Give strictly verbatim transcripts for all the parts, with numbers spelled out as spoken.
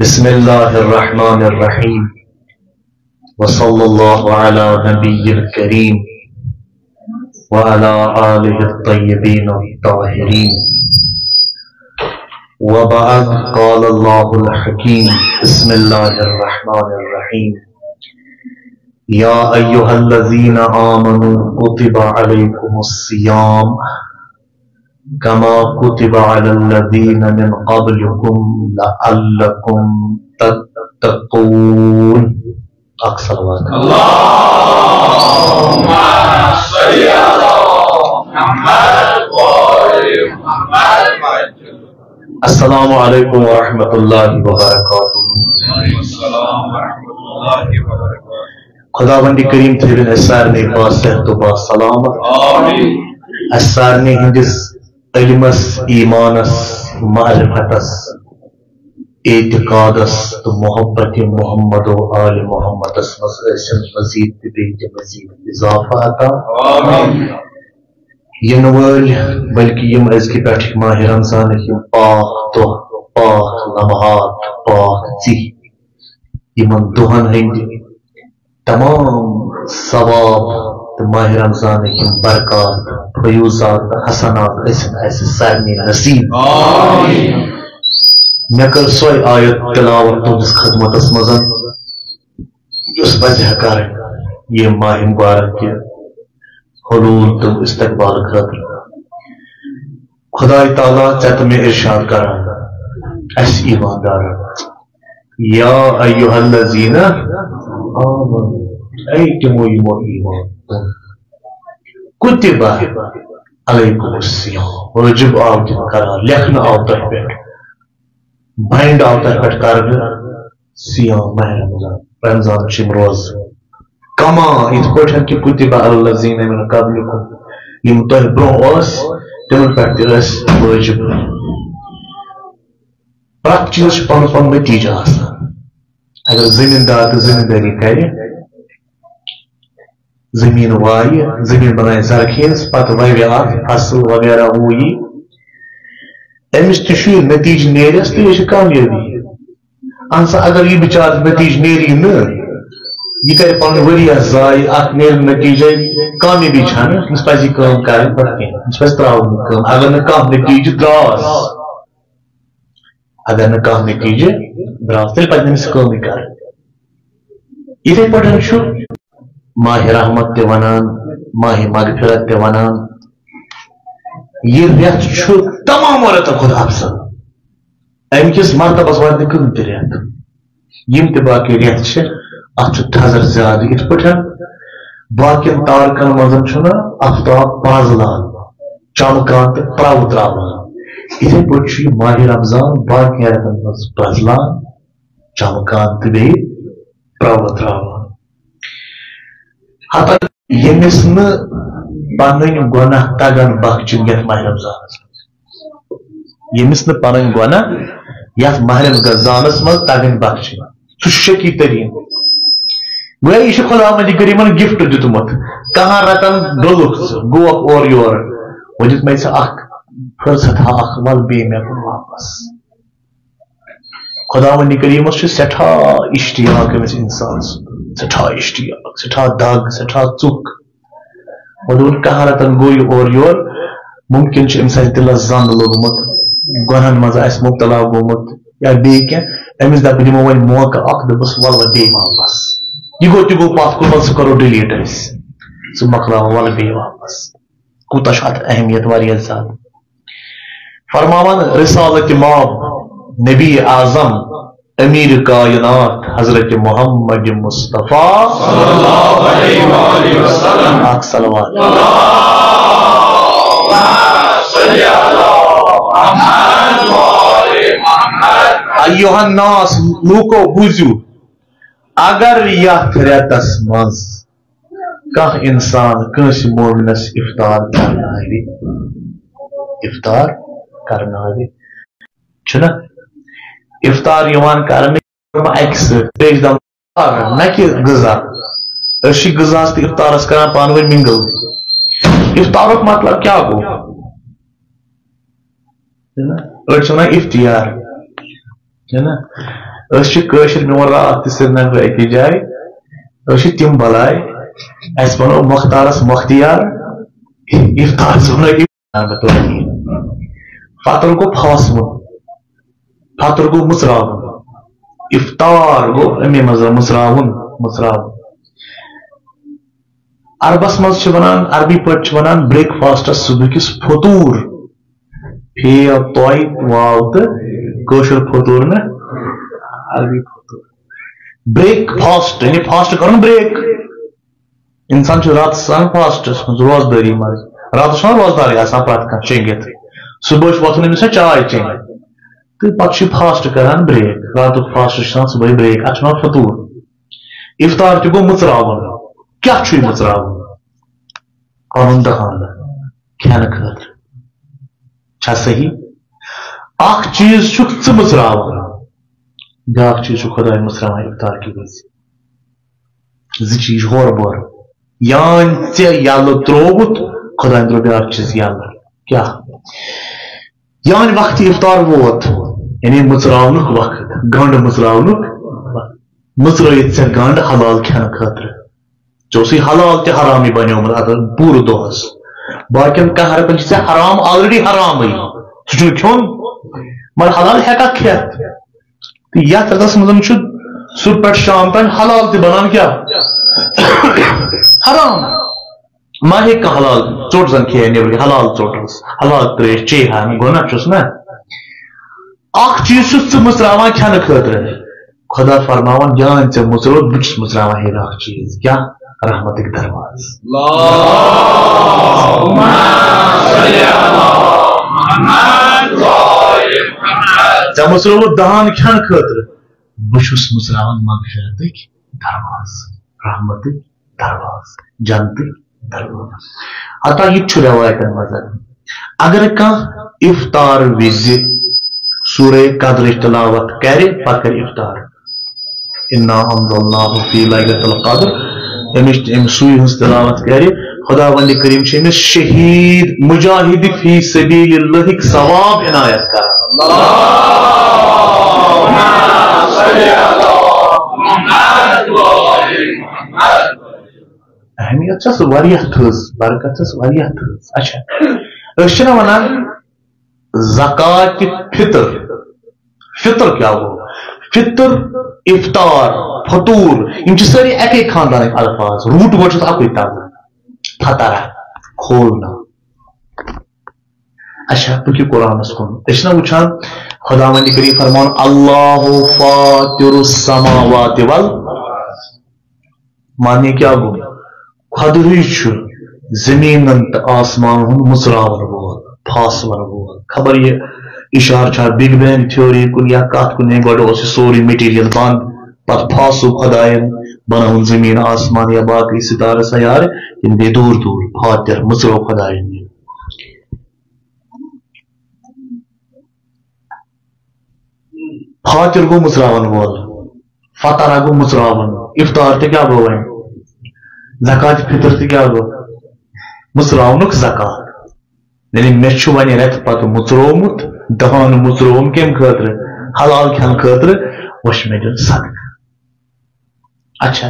بسم الله الرحمن الرحيم. وصلى الله على نبي الكريم وعلى آله الطيبين الطاهرين. وبعد، قال الله الحكيم. بسم الله الرحمن الرحيم. يا أيها الذين آمنوا كتب عليكم الصيام كما كتب على الذين من قبلكم لعلكم تتقون. اکھ صلوات. اللهم صل على محمد وآل محمد. السلام عليكم ورحمة الله وبركاته. وعليكم السلام ورحمة الله وبركاته. خداوند کریم تھٲوِن اسہِ سارنٕے باصحت تہٕ باسلامت۔ آمین۔ اسہِ سارنٕے ہٕنٛدِس علمس، ایمانس، معرفتس، اعتقادس تہٕ محبت محمد و آل محمدس منٛز ٲسِن مزید تہٕ بیٚیہِ تہِ مزید اضافہٕ عطا۔ آمین۔ یِنہٕ وٲلۍ بلکہِ یِم أزکہِ پٮ۪ٹھ ماہِ رمضانٕکۍ یِم پاک دۄہ، پاک لمحات، پاک ژِہۍ، یِمن دۄہن ہٕنٛدۍ تمام ثواب تہٕ ماہِ رمضانٕکۍ یِم برکات، فیوضات تہٕ حسنات ٲسِن اَسہِ سارنٕے نصیب۔ آمین۔ مےٚ کٔر سۄے آیت تلاوت تُہنٛدِس خدمتس منٛز، یۄس پزِ ہا کرٕنۍ یہِ ماہِ مبارک کہِ حلول تہٕ استقبال خٲطرٕ۔ خدای تعالیٰ ژےٚ تہٕ مےٚ ارشاد کران، اسہِ ایماندارن، یا ایھا الذین آمنو، اے تِمو یِمو ایمان اوٚن، کتب علیکم الصیام، وٲجب آو تِم قرار، لیکھنہٕ آو تۄہہِ پٮ۪ٹھ، بائنڈ آو تۄہہِ پٮ۪ٹھ کرنہٕ، صیام ماہِ رمضان، رمضانٕچ یِم روزٕ، کما، یِتھ پٲٹھۍ کہِ کتب علی الذین من قبلکم، یِم تۄہہِ برونٛہہ ٲسۍ، تِمن پٮ۪ٹھ تہِ ٲسۍ وٲجب۔ پرٛٮ۪تھ چیٖزس چھُ پنُن پنُن نتیٖجہٕ آسان۔ اگر زٔمیٖندار تہٕ زٔمیٖندٲری کرِ، زٔمیٖن وایہِ، زٔمیٖن بنایہِ زرخیز، پتہٕ وَوِ اَتھ فصل وغیرہ ہُہ یہِ، أمِس تہِ چھُ یہِ نتیٖجہٕ نیرٮ۪س تہٕ یہِ چھِ کامیٲبی۔ اہن سا، اگر یہِ بِچارٕ نتیٖجہٕ نیری نہٕ، یہِ کرِ پنُن ؤریَس ضایع، اَتھ نیرِ نتیٖجے کامیٲبی چھَنہٕ، أمِس پَزِ یہِ کٲم کَرٕنۍ پَتہٕ کینٛہہ، أمِس پَزِ ترٛاوُن یہِ کٲم۔ اگر نہٕ کانٛہہ نتیٖجہٕ درٛاس، اگر نہٕ کانٛہہ نتیٖجہٕ درٛاس، تیٚلہِ پَزِ نہٕ أمِس کٲمٕے کَرٕنۍ۔ یِتھَے پٲٹھۍ چھُ ماہِ رحمت تہِ وَنان، ماہِ مغفرت تہِ وَنان۔ یہِ رٮ۪تھ چھُ تمامو رٮ۪تو کھۄتہٕ افضل۔ اَمہِ کِس مرتبس واتہِ نہٕ کٕہٕنۍ تہِ رٮ۪تھ۔ یِم تہِ باقٕے رٮ۪تھ چھِ، اَتھ چھُ تھزر زیادٕ۔ یِتھ پٲٹھۍ باقین تارکن منٛز چھُنہٕ آفتاب پرٛزلان، چمکان تہٕ پرٛاوٕ ترٛاوان، یِتھَے پٲٹھۍ چھُ یہِ ماہِ رمضان باقین رٮ۪تن منٛز پرٛزلان، چمکان تہٕ بیٚیہِ پرٛاوٕ ترٛاوان۔ ہتا ییٚمِس نہٕ پنٕنۍ گۄناہ تگن بخچِنۍ یتھ ماہِ رمضانس منٛز، ییٚمِس نہٕ پنٕنۍ گۄناہ یتھ ماہِ رمضانس منٛز تگن بخچِنۍ، سُہ چھُ شقی تریٖن۔ گویا یہِ چھُ خداوندِ کریٖمن گفٹ دیُتمُت، کہن رٮ۪تن ڈوٚلُکھ ژٕ، گوکھ اورٕ یورٕ، وۄنۍ دیُتمے ژےٚ اکھ فرصت ہا اکھ، ول بیٚیہِ مےٚ کُن واپس۔ خداوندِ کریٖمس چھُ سٮ۪ٹھاہ اشتیاق أمِس انسان سُنٛد، سٮ۪ٹھاہ اشتیاق، سٮ۪ٹھاہ دگ، سٮ۪ٹھاہ ژُکھ۔ وۄنۍ دوٚپُن، کہن رٮ۪تن گوٚو یہِ اورٕ یور، ممکن چھُ أمِس آسہِ دِلس زنٛگ لوٚگمُت، گۄنہن منٛز آسہِ مبتلا گوٚمُت یا بیٚیہِ کینٛہہ، أمِس دپہٕ دِمو وۄنۍ موقعہٕ اکھ، دوٚپُس، ولہٕ وۄنۍ بیٚیہِ واپس۔ یہِ گوٚو تہِ گوٚو پتھ کُن، وۄنۍ سُہ کرو ڈِلیٖٹ أسۍ، سُہ مۄکلاوو، ولہٕ بیٚیہِ واپس۔ کوٗتاہ چھُ اتھ اہمیت واریاہ زیادٕ۔ فرماوان رسالت ماب نبی اعظم امیر کائنات حضرت محمد مصطفیٰ صلی اللہ علیہ وآلہ وسلم۔ اکھ صلوات۔ اللہم صل علی محمد و آل محمد۔ ایھا الناس، لوٗکو بوٗزِو، اگر یتھ رٮ۪تس منٛز کانٛہہ انسان کٲنٛسہِ مومنس افطار کرناوِ، افطار کرناوِ، چھُنہ افطار یِوان کرنہٕ اکہِ سۭتۍ، بیٚیہِ چھِ دپان افطار، نہ کہِ غذا۔ أسۍ چھِ غذاہس تہٕ افطارس کران پانہٕ ؤنۍ mingle۔ افطارُک مطلب کیٛاہ گوٚو؟ چھُنہ؟ أڑۍ چھِ ونان افتیار، چھُنہ؟ أسۍ چھِ کٲشِر، مےٚ ووٚن راتھ تہِ سرینگرٕ أکِس جایہِ، أسۍ چھِ تِم بلاے، اَسہِ وَنو مۄختارَس مۄختیار، اِفطارَس وَنو اِفطار۔ فطر گوٚو پھاسوُن، فطر گوٚو مُژراوُن، اِفطار گوٚو اَمے منٛز مُژراوُن، مُژراوُن۔ عربس منٛز چھِ ونان، عربی پٲٹھۍ چھِ ونان بریک فاسٹس صبح کِس فطور۔ فے، طے، واو تہٕ کٲشُر فطور نہٕ، عربی فطور۔ بریک فاسٹ یعنی فاسٹ کرُن بریک۔ انسان چھُ راتس آسان فاسٹس منٛز، روزدٲری منٛز۔ راتس چھُنہ روزدارٕے آسان پرٛٮ۪تھ کانٛہہ شیٚنگِتھ۔ صبحٲے چھُ وۄتھُن أمِس چھےٚ چاے چیٚنۍ تہٕ پتہٕ چھُ یہِ فاسٹ کران بریک۔ راتُک فاسٹ چھُ آسان صبحٲے بریک، اتھ چھُ ونان فطور۔ افطار تہِ گوٚو مُژراوُن۔ کیٛاہ چھُ یہِ مُژراوُن؟ پنُن دہان کھٮ۪نہٕ خٲطرٕ۔ چھا صحیح؟ اکھ چیٖز چھُکھ ژٕ مُژراوان، بیٛاکھ چیٖز چھُ خۄداے مُژراوان افطار کہِ وِزِ۔ زٕ چیٖز ہورٕ بۄرٕ۔ یان ژےٚ یَلہٕ ترٛووُتھ، خۄدایَن ترٛوو بیٛاکھ چیٖز یَلہٕ۔ کیٛاہ؟ یعنی وقت افطار ووت، یعنی مُژراونُک وقت، گنڈ مُژراونُک وقت۔ مُژرٲیِتھ ژےٚ گنڈ حلال کھٮ۪نہٕ خٲطرٕ۔ ژےٚ اوسُے حلال تہِ حرامٕے بنیومُت اَتھ پوٗرٕ دۄہس۔ باقین قہرن چھِ ژےٚ حرام، already حرامٕے۔ سُہ چھُنہٕ کھیوٚن، مگر حلال ہٮ۪ککھ کھٮ۪تھ۔ تہٕ یَتھ رٮ۪تس منٛز چھُ صبح پٮ۪ٹھ شام تام حلال تہِ بنان کیٛاہ؟ حرام۔ ما ہیٚکہِ کانٛہہ حلال ژوٚٹ زن کھیٚیہِ نیٚبرٕ، حلال ژوٚٹ ٲس، حلال ترٛیش چیٚیہِ ہا نہٕ، گۄناہ چھُس نا؟ اکھ چیٖز چھُس ژٕ مُژراوان کھٮ۪نہٕ خٲطرٕ۔ خۄدا فرماوان، جان ژےٚ مُژروو، بہٕ چھُس مُژراوان ہے بیٛاکھ چیٖز۔ کیٛاہ؟ رحمتٕکۍ دروازٕ۔ ژےٚ مُژرووُتھ دہان کھٮ۪نہٕ خٲطرٕ، بہٕ چھُس مُژراوان مغفرتٕکۍ دروازٕ، رحمتٕکۍ دروازٕ، جنتٕکۍ دروازٕ۔ حتیٰ یہِ تہِ چھُ رٮ۪وایتن منٛز، اگر کانٛہہ افطار وِزِ سورہ قدرٕچ تلاوت کرِ، پتہٕ کرِ افطار۔ انا انزلناہ فی لیلۃ القدر۔ أمِس، أمۍ سُے ہٕنٛز تلاوت کرِ، خداوند کریم چھُ أمِس شہید مجاہد فی سبیل اللہٕکۍ ثواب عنایت کران۔ اہمیت چھس واریاہ تھٔز، برکت چھس واریاہ تھٔز۔ اچھا، أسۍ چھِنہ ونان زکات فطر۔ فطر کیٛاہ گوٚو؟ فطر، افطار، فطور، یِم چھِ سٲری اَکے خاندانٕکۍ الفاظ، root word چھُس اَکُے تَتھ۔ فطرہ، کھولنہٕ۔ اچھا، پٔکِو قرآنَس کُن۔ أسۍ چھِنہ وٕچھان خداوندِ کریم فرمان، اللہ فاطر السماوات وال معنی کیٛاہ گوٚو؟ خۄدہٕے چھُ زٔمیٖنَن تہٕ آسمانَن ہُنٛد مُژراوَن وول، پھاسوَن وول۔ خبر یہِ اِشارٕ چھا بِگ بینگ تھیوری کُن یا کَتھ کُن؟ ہے، گۄڈٕ اوس یہِ سورُے مٹیٖریل بنٛد، پَتہٕ پھاسو خۄدایَن، بَنٲوٕن زٔمیٖن، آسمان یا باقٕے سِتارٕ سَیارٕ، یِم گٔے دوٗر دوٗر، فاتِر، مُژروو خۄدایَن یہِ۔ فاتِر گوٚو مُژراوَن وول، فطرہ گوٚو مُژراوُن، افطار تہِ کیٛاہ گوٚو وۄنۍ؟ زکات فطر تہِ کیٛاہ گوٚو؟ مُژراونُک زکات۔ یعنی مےٚ چھُ وۄنۍ رٮ۪تہٕ پتہٕ مُژرومُت، دہان مُژرووُم کَمہِ خٲطرٕ؟ حلال کھٮ۪نہٕ خٲطرٕ، وۄنۍ چھُ مےٚ دیُن صدقہٕ۔ اچھا،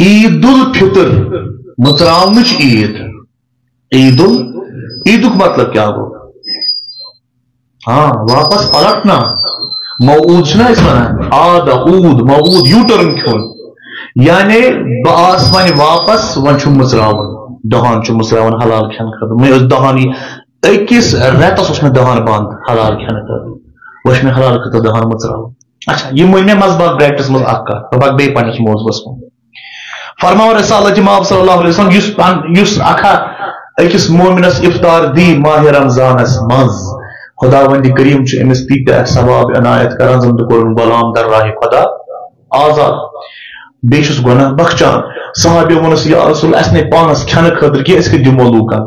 عید الفطر مُژراونٕچ عید، عید ال-، عیدُک مطلب کیٛاہ گوٚو؟ ہاں، واپس پلٹنا۔ موعود چھِنہ أسۍ ونان، عاد، عود، موعود، U turn کھیوٚن۔ یعنی بہٕ آس وۄنۍ واپس، وۄنۍ چھُم مُژراوُن، دہان چھُم مُژراوُن حلال کھٮ۪نہٕ خٲطرٕ۔ مےٚ اوس دہان یہِ أکِس رٮ۪تس اوس مےٚ دہان بنٛد حلال کھٮ۪نہٕ خٲطرٕ۔ وۄنۍ چھُ مےٚ حلال خٲطرٕ دہان مُژراوُن۔ اچھا، یہِ مٔنۍ مےٚ منٛزٕ باگ bracketس منٛز اکھ کتھ، بہٕ پکہٕ بیٚیہِ پننِس موضوعس کُن۔ فرماوان رسالت امام صلی اللہ علیہ وسلم، یُس پن-، یُس اکھا أکِس مومنس افطار دی ماہ رمضانس منٛز، خداوند کریم چھُ أمِس تیٖتیٛاہ ثواب عنایت کران زن تہِ کوٚرُن غلام در راہ خدا آزاد، بیٚیہِ چھُس گۄناہ بخشان۔ صحابی ووٚنُس، یا رسول، اسہِ نے پانس کھٮ۪نہٕ خٲطرٕ کینٛہہ، أسۍ کتہِ دِمو لوٗکن؟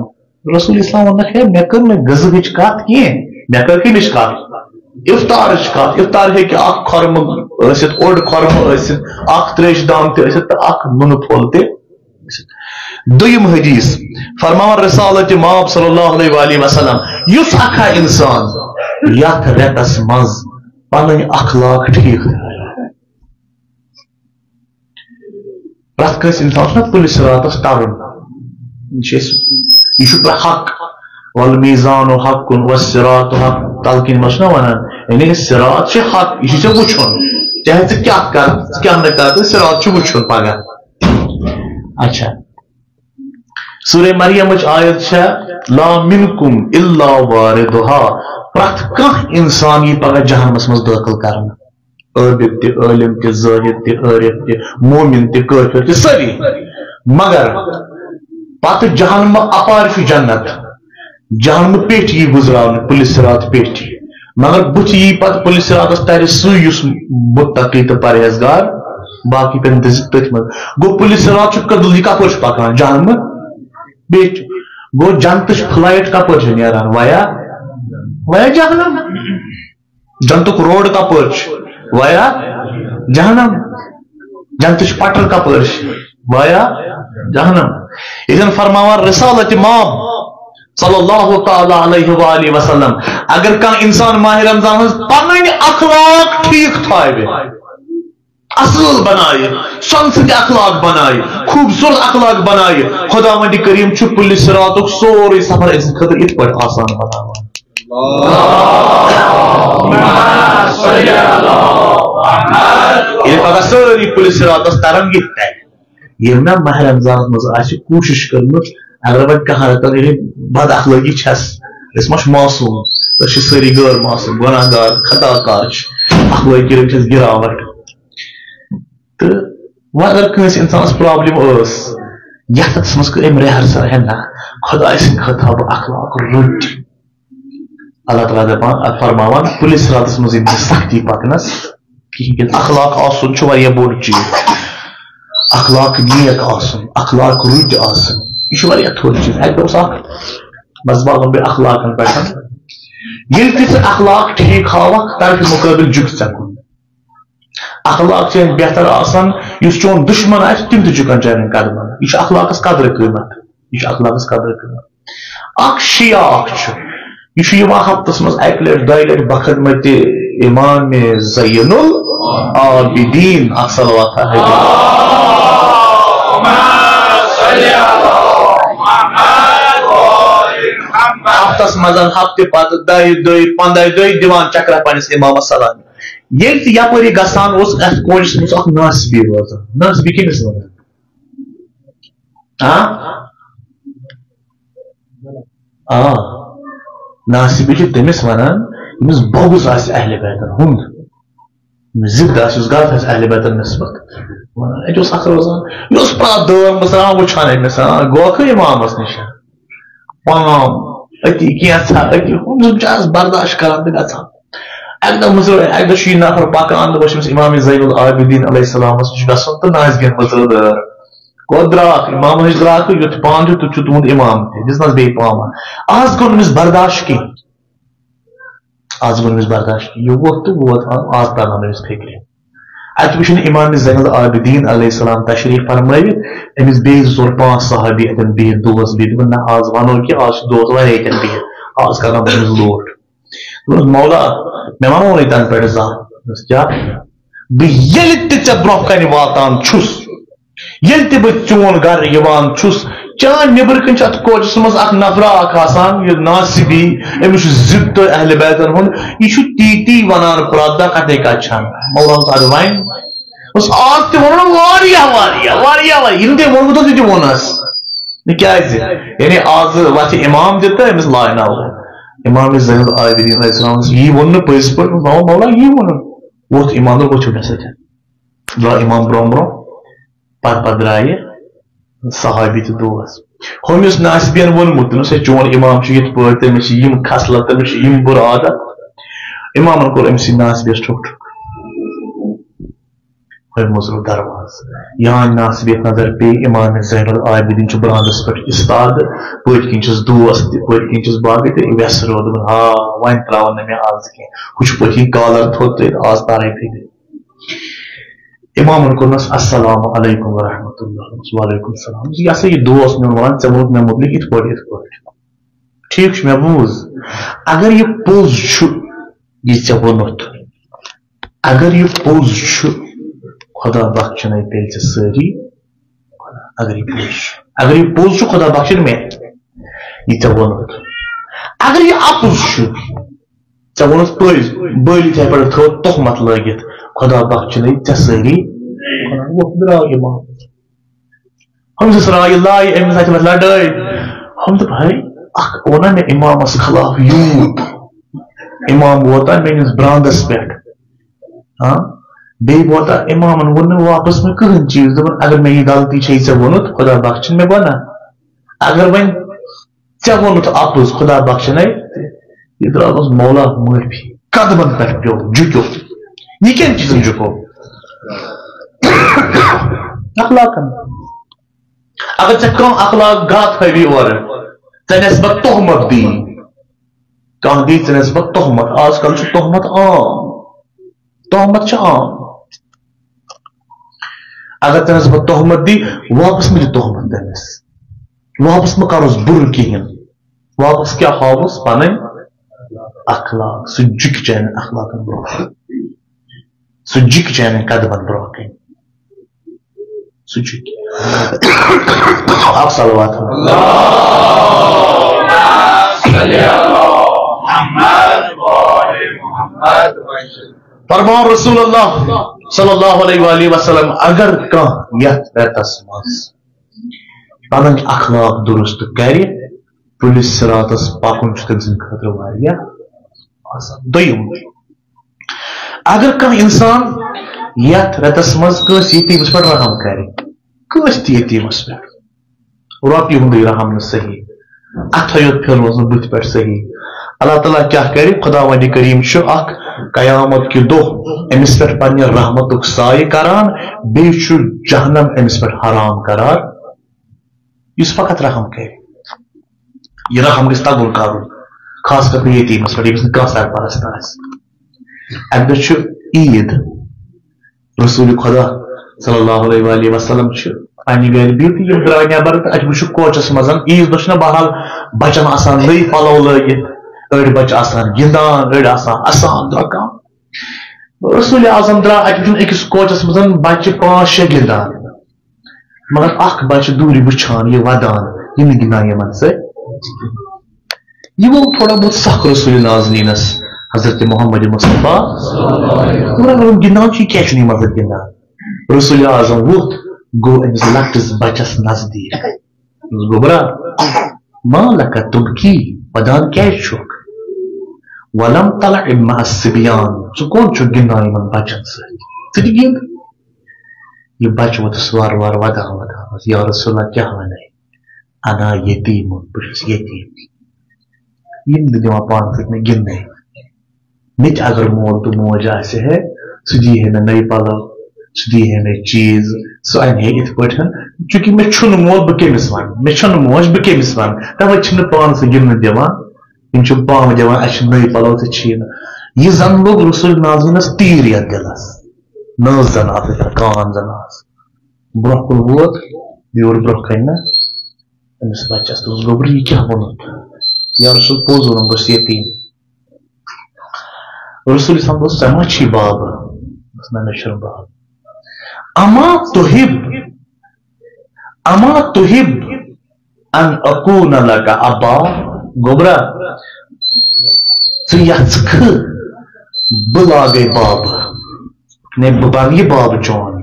رسول اسلام ووٚنُکھ، ہے، مےٚ کٔر نہٕ غذہٕچ کتھ کینٛہہ، مےٚ کٔر کمِچ کتھ؟ افطارٕچ کتھ۔ افطار ہیٚکہِ اکھ خۄرمہٕ ٲسِتھ، اوٚڑ خۄرمہٕ ٲسِتھ، اکھ تریشہِ دام تہِ ٲسِتھ تہٕ اکھ نُنہٕ پھوٚل تہِ ٲسِتھ۔ دوٚیِم حدیث، فرماوان رسالت مآب صلی اللہ علیہ وآلہ وسلم، یُس اکھا انسان یتھ رٮ۪تس منٛز پنٕنۍ اخلاق ٹھیک تھاوِ، پرٛٮ۪تھ کٲنٛسہِ اِنسانَس چھُنہ پُلہِ صِراطَس تَرُن۔ یہِ چھُ اَسہِ، یہِ چھُ پرٛٮ۪تھ حق۔ والمیزان حق والصراط حق۔ تَلہٕ کِنۍ ما چھُنہ وَنان، یعنی صِراط چھُ حق، یہِ چھُ ژےٚ وٕچھُن۔ چاہے ژٕ کیٛاہ کَر، ژٕ کیٛاہ نہٕ کَر، تہٕ صِراط چھُ وٕچھُن پَگاہ۔ اچھا۔ سورہ مریمٕچ آیت چھےٚ، "لا منکم الا واردہا"، پرٛٮ۪تھ کانٛہہ اِنسان یی پگاہ جہنمس منٛز دٲخل کرنہٕ، عابد تہِ، عٲلِم تہِ، زٲہد تہِ، عٲرِف تہِ، مومِن تہِ، کٲفِر تہِ، سٲری۔ مگر پتہٕ جہنمہٕ اپارِ چھُ جنت۔ جہنمہٕ پیٚٹھۍ یی گُزراونہٕ پُلہِ صِراط پیٚٹھۍ، مگر بُتھِ یی پتہٕ پُلہِ صِراطس تَرِ سُے یُس مُتقی تہٕ پرہیزگار، باقٕے پیٚن دٔزِتھ تٔتھۍ منٛز۔ گوٚو پُلہِ صِراط چھُ کٔدٕل، یہِ کپٲرۍ چھُ پکان؟ جہنمہٕ پیٚٹھۍ۔ گوٚو جنتٕچ فلایٹ کپٲرۍ چھِ نیران؟ ویا، ویا جہنم۔ جنتُک روڈ کپٲرۍ چھُ؟ ویا جہنم۔ جنتٕچ پٹر کپٲرۍ چھِ؟ ویا جہنم۔ ییٚتٮ۪ن فرماوان رسالت امام صلی اللہ تعالی علیہ وآلہ وسلم، اگر کانٛہہ انسان ماہ رمضان ہٕنٛز پنٕنۍ اخلاق ٹھیٖک تھاوِ، اصل بنایہِ، سۄنہٕ سٕنٛدۍ اخلاق بنایہِ، خوٗبصوٗرت اخلاق بنایہِ، خداوند کریم چھُ پُلہِ صِراطُک سورُے سفر أمۍ سٕنٛدِ خٲطرٕ یِتھ پٲٹھۍ آسان بناوان۔ ییٚلہِ پگاہ سٲری پُلہِ صِراطس ترن، یہِ تہِ ترِ۔ ییٚمۍ نہ ماہ رمضانس منٛز آسہِ کوٗشش کٔرمٕژ، اگر وۄنۍ کانٛہہ رٮ۪تن ییٚلہِ بد اخلٲقی چھس، أسۍ ما چھِ معصوم؟ أسۍ چھِ سٲری غٲر معصوم، گۄناہ گار، خطا کار چھِ، اخلٲقی رٔنٛگۍ چھِ اَسہِ گِراوٹ۔ تہٕ وۄنۍ اگر کٲنٛسہِ اِنسانَس پرابلم ٲس، یَتھ حدس منٛز کٔر أمۍ رِہرسل، ہے نہ، خۄداے سٕنٛدِ خٲطرٕ تھاوٕ بہٕ اخلاق رٕتۍ۔ اللہ تعالیٰ دَپان، فرماوان، پُلہِ صِراطس منٛز یِم نہٕ سختی پَکنَس کِہیٖنۍ، کہِ اخلاق آسُن چھُ واریاہ بوٚڑ چیٖز۔ اخلاق نیک آسُن، اخلاق رٕتۍ آسُن، یہِ چھُ واریاہ تھوٚد چیٖز۔ اَکہِ دۄہ اوس اکھ، بس بہٕ وَنہٕ بیٚیہِ اخلاقن پٮ۪ٹھ۔ ییٚلہِ تہِ ژٕ اخلاق ٹھیٖک ہاوکھ، طرفہِ مُقٲبِل جُکہِ ژےٚ کُن۔ اخلاق چھِ اَسہِ بہتر آسان، یُس چون دُشمن آسہِ، تِم تہِ جُکن چانٮ۪ن قدمن۔ یہِ چھُ اخلاقس قدر قۭمتھ۔ یہِ چھُ اخلاقس قدر قۭمتھ۔ اکھ شیعہ اکھ چھُ، یہِ چھُ یِوان ہفتس منٛز اکہِ لٹہِ، دۄیہِ لٹہِ بخدمت امام زین العابدین۔ اکھ صلوات حضرت۔ ہفتس منٛز، ہفتہٕ پتہٕ دۄیہِ دۄہہِ، پنٛداہہِ دۄہہِ دِوان چکرا پننِس امامس سلام۔ ییٚلہِ تہِ یپٲرۍ یہِ گژھان اوس، اَتھ کوچَس منٛز اکھ ناصبی روزان۔ ناصبی کٔمِس وَنان؟ ہاں؟ آ۔ ناصبی چھِ تٔمِس وَنان، ییٚمِس بغض آسہِ اہلِ بیتَن ہُنٛد، ییٚمِس ضد آسہِ، یُس غلط آسہِ اہلِ بیتَن نسبت۔ وَنان، اَتہِ اوس اکھ روزان، یہِ اوس پرٛٮ۪تھ دٲن منٛز ترٛاوان، وٕچھان أمِس، ہاں، گوکھٕ اِمامَس نِش۔ پام أتی کینٛژھا، أتی ہُم زٕ بِچارَس برداشت کران تہٕ گژھان۔ اَکہِ دۄہ مٔژرٲے، اَکہِ دۄہ چھُ یہِ نفر پکان، دوٚپُس أمِس امام زین العابدین علیہ السلامَس نِش گژھُن تہٕ ناصبیَن مٔژرٲو دٲر۔ کوٚت درٛاکھ؟ امامَس نِش درٛاکھ تہٕ یُتھ پانہٕ چھُ، تیُتھ چھُ تُہُنٛد امام تہِ۔ دِژنَس بیٚیہِ پامہ۔ آز کوٚر نہٕ أمِس برداشت کینٛہہ۔ آز گوٚو نہٕ أمِس برداشت کینٛہہ۔ یہِ ووت تہٕ ووت، آز ترنو نہٕ أمِس فِکرِ۔ اَتہِ وٕچھُن امام زین العابدین علیہ السلام تشریف فرمٲوِتھ، أمِس بیٚیہِ زٕ ژور پانٛژھ صحابی اَتٮ۪ن بِہِتھ، دوس بِہِتھ، دوٚپُن، نہ، آز وَنو کہِ آز چھِ دوس واریاہ ییٚتٮ۪ن بِہِتھ، آز کرناو بہٕ أمِس لوٗٹھ۔ دوٚپُس، مولا، مےٚ وَنو نہٕ تَنہٕ پٮ۪ٹھ زانٛہہ۔ دوٚپُس، کیٛاہ؟ بہٕ ییٚلہِ تہِ ژےٚ برٛونٛہہ کَنہِ واتان چھُس، ییٚلہِ تہِ بہٕ چون گرٕ یِوان چھُس، چانۍ نیٚبرٕ کِنۍ چھُ اَتھ کوچَس منٛز اَکھ نفرا اَکھ آسان، یہِ ناصبی، أمِس چھُ ضد تہٕ اہلِ بیتَن ہُنٛد، یہِ چھُ تی تی وَنان پرٛٮ۪تھ دۄہ، کَتھَے کَتھِ چھَنہٕ۔ مولانا صٲب وَنہِ، بس آز تہِ ووٚن واریاہ، واریاہ، واریاہ، واریاہ۔ یِم تہِ ووٚنمُت اوس، تہِ ووٚن اَس۔ نہ کیٛازِ؟ یعنی آز وَتھِ اِمام تہِ تہٕ أمِس لایناوو۔ اِمام زین العابدین علیہ السلام یی ووٚن نہٕ پٔزۍ پٲٹھۍ، مولا، مولا یی ووٚنُن۔ ووٚتھ اِمام تہٕ ووٚتھ مےٚ سۭتۍ۔ درٛاو اِمام برٛونٛہہ برٛونٛہہ، پَتہٕ پَتہٕ درٛایہِ صحابی تہٕ دوس۔ ہُمِس ناصبین ووٚنمُت، دوٚپنَس، ہے، چون اِمام چھُ یِتھ پٲٹھۍ، تٔمِس چھِ یِم خصلت، تٔمِس چھِ یِم بُرٕ عادت۔ اِمامَن کوٚر أمۍ سٕے ناصبیَس ٹھوٚک ٹھوٚک۔ ہُمۍ مُژروو دروازٕ۔ یان ناصبیَس نظر پیٚیہِ، اِمام زین العابدین چھُ برٛانٛدَس پٮ۪ٹھ اِستادٕ، پٔتۍ کِنۍ چھِس دوس تہِ، پٔتۍ کِنۍ چھِس باقٕے تہِ، وٮ۪سہٕ روو، دوٚپُن، ہا، وۄنۍ ترٛاوَن نہٕ مےٚ آز کینٛہہ۔ ہُہ چھُ پٔتۍ کِنۍ کالر تھوٚد تہٕ آز تارَے فِکرِ۔ اِمامَن کوٚرنَس، السلام علیکم ورحمۃ اللہ۔ وعلیکم السلام۔ یہِ ہسا یہِ دوس میون وَنان، ژےٚ ووٚنُتھ مےٚ مُتعلِق یِتھ پٲٹھۍ، یِتھ پٲٹھۍ۔ ٹھیٖک چھُ، مےٚ بوٗز۔ اگر یہِ پوٚز چھُ، یہِ ژےٚ ووٚنُتھ، اگر یہِ پوٚز چھُ، خۄدا بخشنَے تیٚلہِ ژےٚ سٲری۔ اگر یہِ پوٚز چھُ، اگر یہِ پوٚز چھُ، خدا بخشن مےٚ یہِ ژےٚ ووٚنُتھ۔ اگر یہِ اَپُز چھُ، ژےٚ ووٚنُتھ پٔزۍ، بٔلۍ یِتھَے پٲٹھۍ تھٲو تہمت لٲگِتھ، خدا بخشنٕے ژےٚ سٲری۔ وۄتھ درٛاو اِمام۔ ہُم زٕ ژرٛاو یہِ لایہِ أمِس اَتہِ وۄتھ لڑٲے۔ ہُم دوٚپ، ہے، اکھ ووٚنا مےٚ اِمامس خلاف یوٗت، اِمام ووتا میٲنِس براندس پٮ۪ٹھ۔ ہاں، بیٚیہِ ووتا اِمامن ووٚن نہٕ واپس مےٚ کٕہٕنۍ چیٖز، دوٚپُن، اگر مےٚ یہِ غلطی چھے ژےٚ ووٚنُتھ، خدا بخشن مےٚ گۄناہ۔ اگر وۄنۍ ژےٚ ووٚنُتھ اَپُز، خدا بخشنَے، یہِ درٛاو منٛز مولا معٲفی۔ قدمن پٮ۪ٹھ پیوٚو، جُکیوٚو۔ یہِ کَمہِ چیٖزن جُکوو؟ اخلاقن۔ اگر ژےٚ کانٛہہ اخلاق گاہ تھٲوی اورٕ، ژےٚ نسبت تہمت دی، کانٛہہ دی ژےٚ نسبت تہمت، آز کل چھُ تہمت عام، تہمت چھِ عام۔ اگر ژےٚ نسبت تہمت دی، واپس مہ دِ تہمت تٔمِس، واپس مہ کرُس بُرٕ کِہیٖنۍ، واپس کیٛاہ ہاوُس؟ پنٕنۍ اخلاق۔ سُہ جُکہِ چانٮ۪ن اخلاقن برونٛہہ، سُہ جُکہِ چانٮ۪ن قدمن برونٛہہ کَنہِ، سُہ جُکہِ۔ اکھ صلوات۔ فرمان رسول اللہ صلی اللہ علیہ وآلہ وسلم، اگر کانٛہہ یتھ رٮ۪تس منٛز پنٕنۍ اخلاق درست کرِ، پُلہِ صراطس پکُن چھُ تٔمۍ سٕنٛدِ خٲطرٕ واریاہ آسان۔ دوٚیِم، اگر کانٛہہ انسان یتھ رٮ۪تس منٛز کٲنٛسہِ یتیٖمس پٮ۪ٹھ رحم کرِ، کٲنٛسہِ تہِ یتیٖمس پٮ۪ٹھ، رۄپیہِ ہُنٛدُے رحم نہٕ صحیح، اتھے یوت پھِرنوس نہٕ بٕتھِ پٮ۪ٹھ صحیح، اللہ تعالیٰ کیٛاہ کرِ؟ خداوندِ کریم چھُ اکھ قیامت کہِ دۄہ أمِس پٮ۪ٹھ پننہِ رحمتُک سایہِ کران، بیٚیہِ چھُ جہنم أمِس پٮ۪ٹھ حرام قرار۔ یُس فقط رحم کرِ، یہِ رحم گژھِ تگُن کرُن، خاص کر یتیٖمس پٮ۪ٹھ، ییٚمِس نہٕ کانٛہہ سرپرست آسہِ۔ اَمہِ دۄہ چھُ عیٖد، رسول خدا صلی اللہ علیہ وآلہ وسلم چھِ پننہِ گرِ بِہِتھ، یِم درٛاے نٮ۪بر تہٕ اَتہِ وٕچھُکھ کوچس منٛز عیٖذ دۄہ چھِنہ بہرحال بچن آسان نٔے پلو لٲگِتھ، أڑۍ بچہِ آسان گِنٛدان، أڑۍ آسان اَسان درٛۄکان۔ رسول اعظم درٛاو اَتہِ وٕچھُن أکِس کوچس منٛز بچہِ پانٛژھ شےٚ گِنٛدان، مگر اکھ بچہِ دوٗرِ وٕچھان یہِ ودان، یہِ نہٕ گِنٛدان یِمن سۭتۍ۔ یہِ گوٚو تھوڑا بہت سخ رسول نازنینس حضرت محمد مصطفیٰ۔ تھوڑا گوٚو گِنٛدان چھُ، یہِ کیٛازِ چھُنہٕ یِمن سۭتۍ گِنٛدان؟ رسول اعظم ووٚتھ، گوٚو أمِس لۄکٹِس بچس نزدیٖک۔ دوٚپُس، گوٚبرا، ما لک تبکی، ودان کیٛازِ چھُکھ؟ ولم تلعب مع الصبیان، ژٕ کوٚت چھُکھ گِنٛدان یِمن بچن سۭتۍ؟ ژٕ تہِ گِنٛد۔ یہِ بچہٕ ووتُس وارٕ وارٕ ودان ودان، یا رسول اللہ، کیٛاہ ونے؟ انا یتیم، بہٕ چھُس یتیٖم۔ یِم نہٕ دِوان پانہٕ سۭتۍ مےٚ گِنٛدنَے۔ مےٚ تہِ اگر مول تہٕ موج آسہِ ہے، سُہ دی ہے مےٚ نٔے پَلو، سُہ دی ہے مےٚ چیٖز، سُہ اَنہِ ہے یِتھ پٲٹھۍ۔ چوٗنٛکہِ مےٚ چھُنہٕ مول، بہٕ کٔمِس وَنہٕ؟ مےٚ چھَنہٕ موج، بہٕ کٔمِس وَنہٕ؟ تَوَے چھِنہٕ پانہٕ سۭتۍ گِنٛدنہٕ دِوان۔ یِم چھِ پانہٕ دِوان، اَسہِ چھِ نٔے پَلو تہٕ چھی نہٕ۔ یہِ زَن لوٚگ رسول نازنینَس تیٖر یَتھ دِلَس۔ نٔز زَن آسہٕ، کان زَن آسہٕ۔ برونٛہہ کُن ووت، یور برونٛہہ کَنہِ نہ أمِس بَچَس دوٚپُس، گوٚبرِ، یہِ کیٛاہ ووٚنُتھ؟ یا رسول، پوٚز ووٚنُم، بہٕ چھُس یتیٖم۔ رسول اسلام دوٚپُس، ژےٚ ما چھی بابہٕ؟ دوٚپُس، نہ، مےٚ چھُنہٕ بابہٕ۔ اما تحب، اما تحب ان اکون لک ابا، گوٚبرا، ژٕ یژھکھٕ بہٕ لاگے بابہٕ؟ نے، بہٕ بنہٕ یہِ بابہٕ چون۔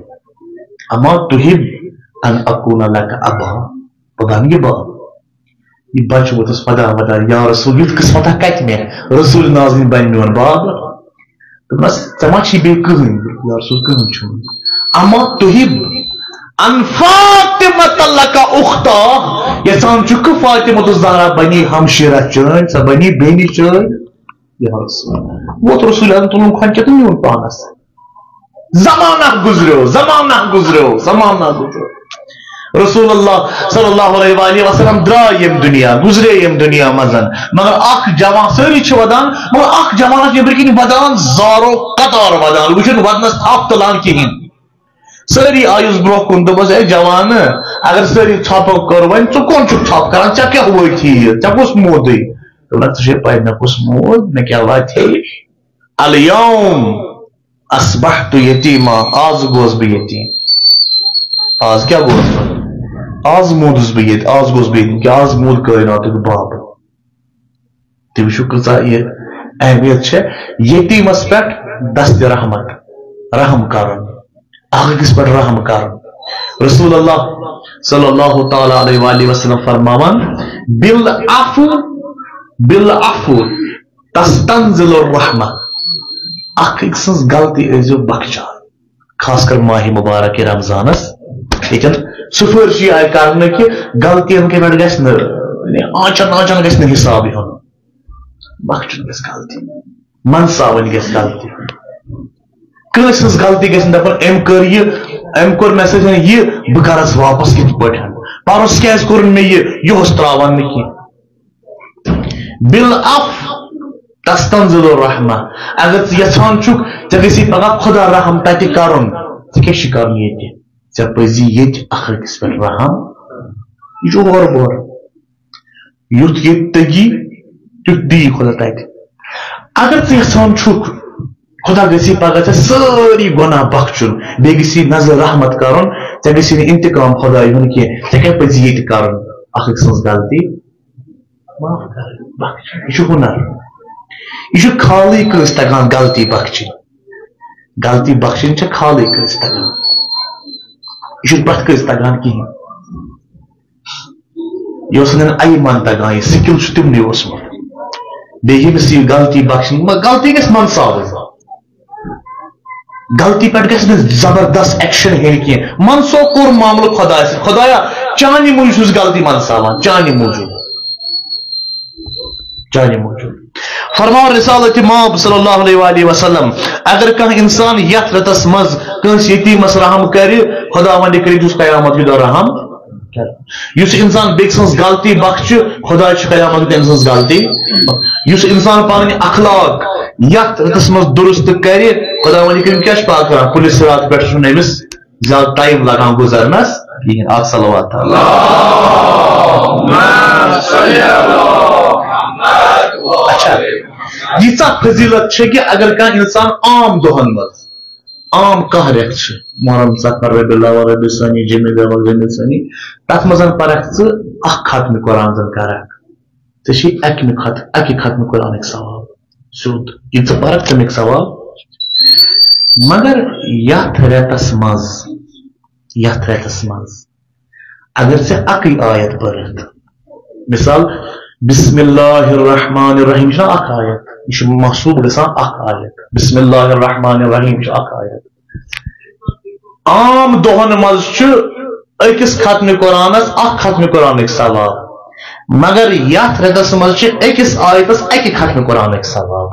اما تحب ان اکون لک ابا، بہٕ بنہٕ یہِ بابہٕ۔ یہِ بچہٕ ووتُس پدا ودا، یا رسول، یُتھ قسمتہ کتہِ مےٚ؟ رسول نازنین بنہِ میون بابہٕ۔ دوٚپنس، ژےٚ ما چھی بیٚیہِ کٕہٕنۍ؟ یا رسول، کٕہٕنۍ چھُنہٕ۔ اما تحب ان فاطمہ لک اختا، یژھان چھُکھ فاطمہ الزہرا بنی ہمشیرہ چٲنۍ، سۄ بنی بیٚنہِ چٲنۍ؟ یا رسول۔ ووت رسول اعظم، تُلُن کھۄنہِ کیٛاہ تہٕ نیوٗن پانس۔ زمانہ گُزریو، زمانہ گُزریو، زمانہ گُزریو۔ رسول اللہ صلی اللہ علیہ وآلہ وسلم درٛاے ییٚمہِ دُنیا، گُزرے ییٚمہِ دُنیا منٛز۔ مگر اکھ جوان، سٲری چھِ ودان، مگر اکھ جوان چھُ نیٚبرۍ کِنۍ ودان، زارو قطار ودان، وٕچھُن ودنس تھپھ تُلان کِہیٖنۍ۔ سٲری آیُس برونٛہہ کُن، دوٚپُس، اے جوانہٕ، اگر سٲری ژھۄپہٕ کٔر، وۄنۍ ژٕ کون چھُکھ ژھۄپہٕ کران؟ ژےٚ کیٛاہ وٲتھی یہِ؟ ژےٚ کُس موٗدٕے؟ دوٚپنَس، ژےٚ چھے پَے مےٚ کُس موٗد، مےٚ کیٛاہ واتہِ ہے؟ الیوم اصبحت یتیما، آز گوس بہٕ یتیٖم۔ آز کیٛاہ گوس بہٕ؟ آز موٗدُس بہٕ ییٚتہِ، آز گوٚژھ بہٕ ییٚتہِ، کہِ آز موٗد کٲیناتُک باب۔ تُہۍ وٕچھِو، کۭژاہ یہِ اہمیت چھےٚ یتیٖمس پٮ۪ٹھ دست رحمت، رحم کرُن، اکھ أکِس پٮ۪ٹھ رحم کرُن۔ رسول اللہ صلی اللہ تعالیٰ علیہ وآلہ وسلم فرماوان، "بالعفو، بالعفو تستنزل الرحمہ"، اکھ أکۍ سٕنٛز غلطی ٲسۍزیو بخشان، خاص کر ماہِ مبارک رمضانس۔ ییٚتٮ۪ن سفٲرشی آیہِ کرنہٕ کہِ غلطین کہِ پٮ۪ٹھ گژھِ نہٕ، یعنی آنچن آنچن گژھِ نہٕ حساب ہیوٚن، بخشُن گژھِ غلطی، منساوٕنۍ گژھِ غلطی۔ کٲنٛسہِ ہٕنٛز غلطی گژھِ نہٕ دپُن، "أمۍ کٔر یہِ، أمۍ کوٚر مےٚ سۭتۍ یہِ، بہٕ کرس واپس کِتھ پٲٹھۍ؟ پرُس کیازِ کوٚرُن مےٚ یہِ؟" یہِ اوس تراوان نہٕ کینٛہہ۔ بالعفو تستنزل الرحمہ۔ اگر ژٕ یژھان چھُکھ، ژےٚ گژھی پگاہ خدا رحم تتہِ کرُن، ژےٚ کیٛاہ چھُے کرُن ییٚتہِ؟ ژےٚ پزی ییٚتہِ اکھ أکِس پٮ۪ٹھ رحم۔ یہِ چھُ ہورٕ بور۔ یُتھ ییٚتہِ تٔگی، تیُتھ دی خدا تتہِ۔ اگر ژٕ یژھان چھُکھ، خدا گژھی پگاہ ژےٚ سٲری گۄناہ بخشُن، بیٚیہِ گژھی نظر رحمت کرُن، ژےٚ گژھی نہٕ انتقام خدایہِ ہُنٛد کینٛہہ، ژےٚ کیٛاہ پزی ییٚتہِ کرُن؟ اکھ أکۍ سٕنٛز غلطی معاف کرٕنۍ، بخشُن۔ یہِ چھُ ہُنر۔ یہِ چھُ خالٕے کٲنٛسہِ تگان غلطی بخشِنۍ۔ غلطی بخشِنۍ چھےٚ خالٕے کٲنٛسہِ تگان۔ یہِ چھُنہٕ پرٛٮ۪تھ کٲنٛسہِ تگان کِہیٖنۍ۔ یہِ اوس نہٕ ایمان تگان، یہِ سِکِل چھُ تِمنٕے اوسمُت۔ بیٚیہِ ییٚمِس یہِ غلطی بخشِنۍ، مگر غلطی گژھِ منساوٕنۍ۔ غلطی پٮ۪ٹھ گژھِ نہٕ زبردست ایکشن ہیٚنۍ کینٛہہ۔ منسوخ کوٚر معاملہٕ خۄدایَس سۭتۍ۔ خۄدایا، چانہِ موٗجوٗب چھُس غلطی منساوان، چانہِ موٗجوٗب، چانہِ موٗجوٗب۔ فرماو رسالت ماب صلی اللہ علیہ وآلہ وسلم، اگر کانٛہہ انسان یتھ رٮ۪تس منٛز کٲنٛسہِ یتیٖمس رحم کرِ، خداوند کریم چھُس قیامت کہِ دۄہ رحم کران۔ یُس انسان بیٚکہِ سٕنٛز غلطی بخشہِ، خدا چھُ قیامت کہِ دۄہ تٔمۍ سٕنٛز غلطی۔ یُس انسان پنٕنۍ اخلاق یتھ رٮ۪تس منٛز درست کرِ، خداوند کریم کیٛاہ چھُ پاک کران؟ پُلہِ صراط پٮ۪ٹھ چھُنہٕ أمِس زیادٕ ٹایم لگان گُزرنس کِہیٖنۍ۔ اکھ صلوات۔ اچھا، ییٖژاہ فضیلت چھِ کہِ اگر کانٛہہ انسان عام دۄہن منٛز، عام کانٛہہ رٮ۪تھ چھِ، محرم، صفر، ربیع الاول، ربیع ثانی، جمادی الاول، جمادی ثانی، تتھ منٛز پرکھ ژٕ اکھ ختمِ قرآن زن کرکھ، ژےٚ چھِ اکہِ ختمِ، اکہِ ختمِ قرآنٕکۍ ثواب سیوٚد۔ یہِ ژٕ پرکھ، تمیُک ثواب۔ مگر یتھ رٮ۪تس منٛز، یتھ رٮ۪تس منٛز اگر ژےٚ اکٕے آیت پٔرِتھ، مثال، بسم اللہ الرحمن الرحیم چھُنہ اکھ آیت، یہِ چھُ محسوب گژھان اکھ آیت۔ بسم اللہ الرحمن الرحیم چھُ اکھ آیت۔ عام دۄہن منٛز چھُ أکِس ختمِ قرآنس اکھ ختمِ قرآنٕکۍ ثواب، مگر یتھ رٮ۪تس منٛز چھِ أکِس آیتس اکہِ ختمِ قرآنٕکۍ ثواب۔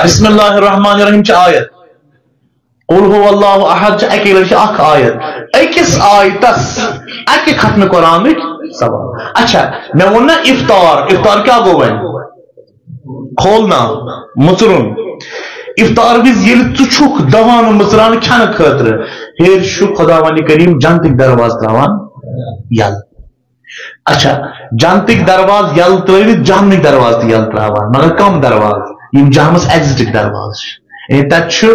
بسم اللہ الرحمن الرحیم چھِ آیت، قل هو اللہ احد چھِ اکی لٹہِ چھِ اکھ آیت، أکِس آیتس اکہِ ختمِ قرآنٕکۍ ثواب۔ اچھا، مےٚ ووٚن نہ افطار، افطار کیٛاہ گوٚو وۄنۍ؟ کھولنا، مُژرُن۔ افطار وِزِ ییٚلہِ ژٕ چھُکھ دَوان مُژران کھٮ۪نہٕ خٲطرٕ، ہیٚرِ چھُ خداوند کریم جنتٕکۍ دروازٕ تراوان یَلہٕ۔ اچھا، جنتٕکۍ دروازٕ یَلہٕ ترٲوِتھ جہنمٕکۍ دروازٕ تہِ یَلہٕ تراوان، مگر کم دروازٕ؟ یِم جہنمس ایگزٹٕکۍ دروازٕ چھِ۔ یعنی تتہِ چھُ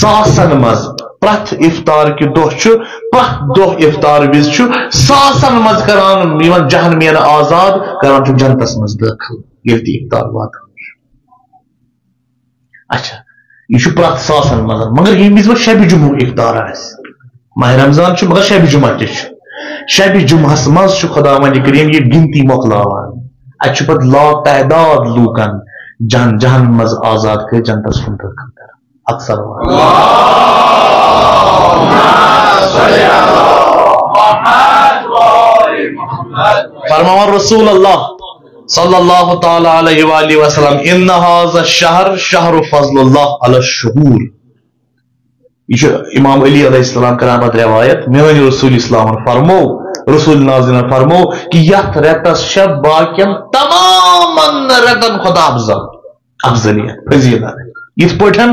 ساسن منٛز پرٛٮ۪تھ افطار کہِ دۄہ چھُ، پرٛٮ۪تھ دۄہ افطار وِزِ چھُ ساسن منٛز کران یِمن جہنمین آزاد، کران چھُ جنتس منٛز دٲخل۔ ییٚلہِ تہِ افطار واتان چھُ۔ اچھا، یہِ چھُ پرٛٮ۪تھ ساسن منٛز، مگر ییٚمہِ وِزِ وۄنۍ شبِ جمعہ افطار آسہِ، ماہِ رمضان چھُ، مگر شبِ جمعہ تہِ چھُ۔ شبِ جمعہس منٛز چھُ خداوند کریم یہِ گنتی مۄکلاوان۔ اتہِ چھُ پتہٕ لاتعداد لوٗکن جہن-، جہنم منٛز آزاد کٔرِتھ جنتس کُن دٲخل کران۔ اکثر وقت۔ فرماوان رسول اللہ صلی اللہ تعالیٰ علیہ وآلہ وسلم، "ان هذا الشهر شهر فضل الله على الشهور۔" یہِ چھُ امام علی علیہ السلام کران پتہٕ روایت، "میٲنۍ رسول اسلامن فرمو، رسول نازنین فرمو کہ یتھ رٮ۪تس چھےٚ باقین تمامن رٮ۪تن کھۄتہٕ افضل۔" افضلیت، فضیلت۔ یِتھ پٲٹھۍ،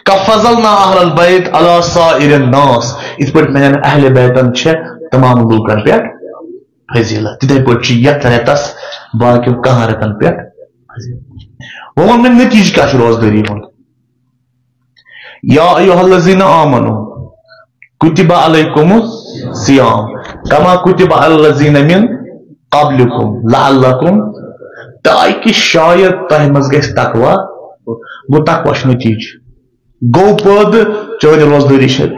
"کفضلنا اہل البیت علی سائر الناس"، یِتھ پٲٹھۍ میانٮ۪ن اہل بیتن چھےٚ تمام لوٗکن پٮ۪ٹھ فضیلت، تِتھے پٲٹھۍ چھِ یتھ رٮ۪تس باقین کہن رٮ۪تن پٮ۪ٹھ فضیلت۔ وۄنۍ ووٚن مےٚ نتیٖجہٕ کیٛاہ چھُ روزدٲری ہُنٛد۔ یا ایھا الذین آمنوا کتب علیکم الصیام کما کتب علی الذین من قبلکم لعلکم، تاکہ شاید تۄہہِ منٛز گژھِ تقوی۔ گوٚو تقوی چھُ نتیجہ۔ گوٚو پٲدٕ، چٲنۍ روزدٲری چھےٚ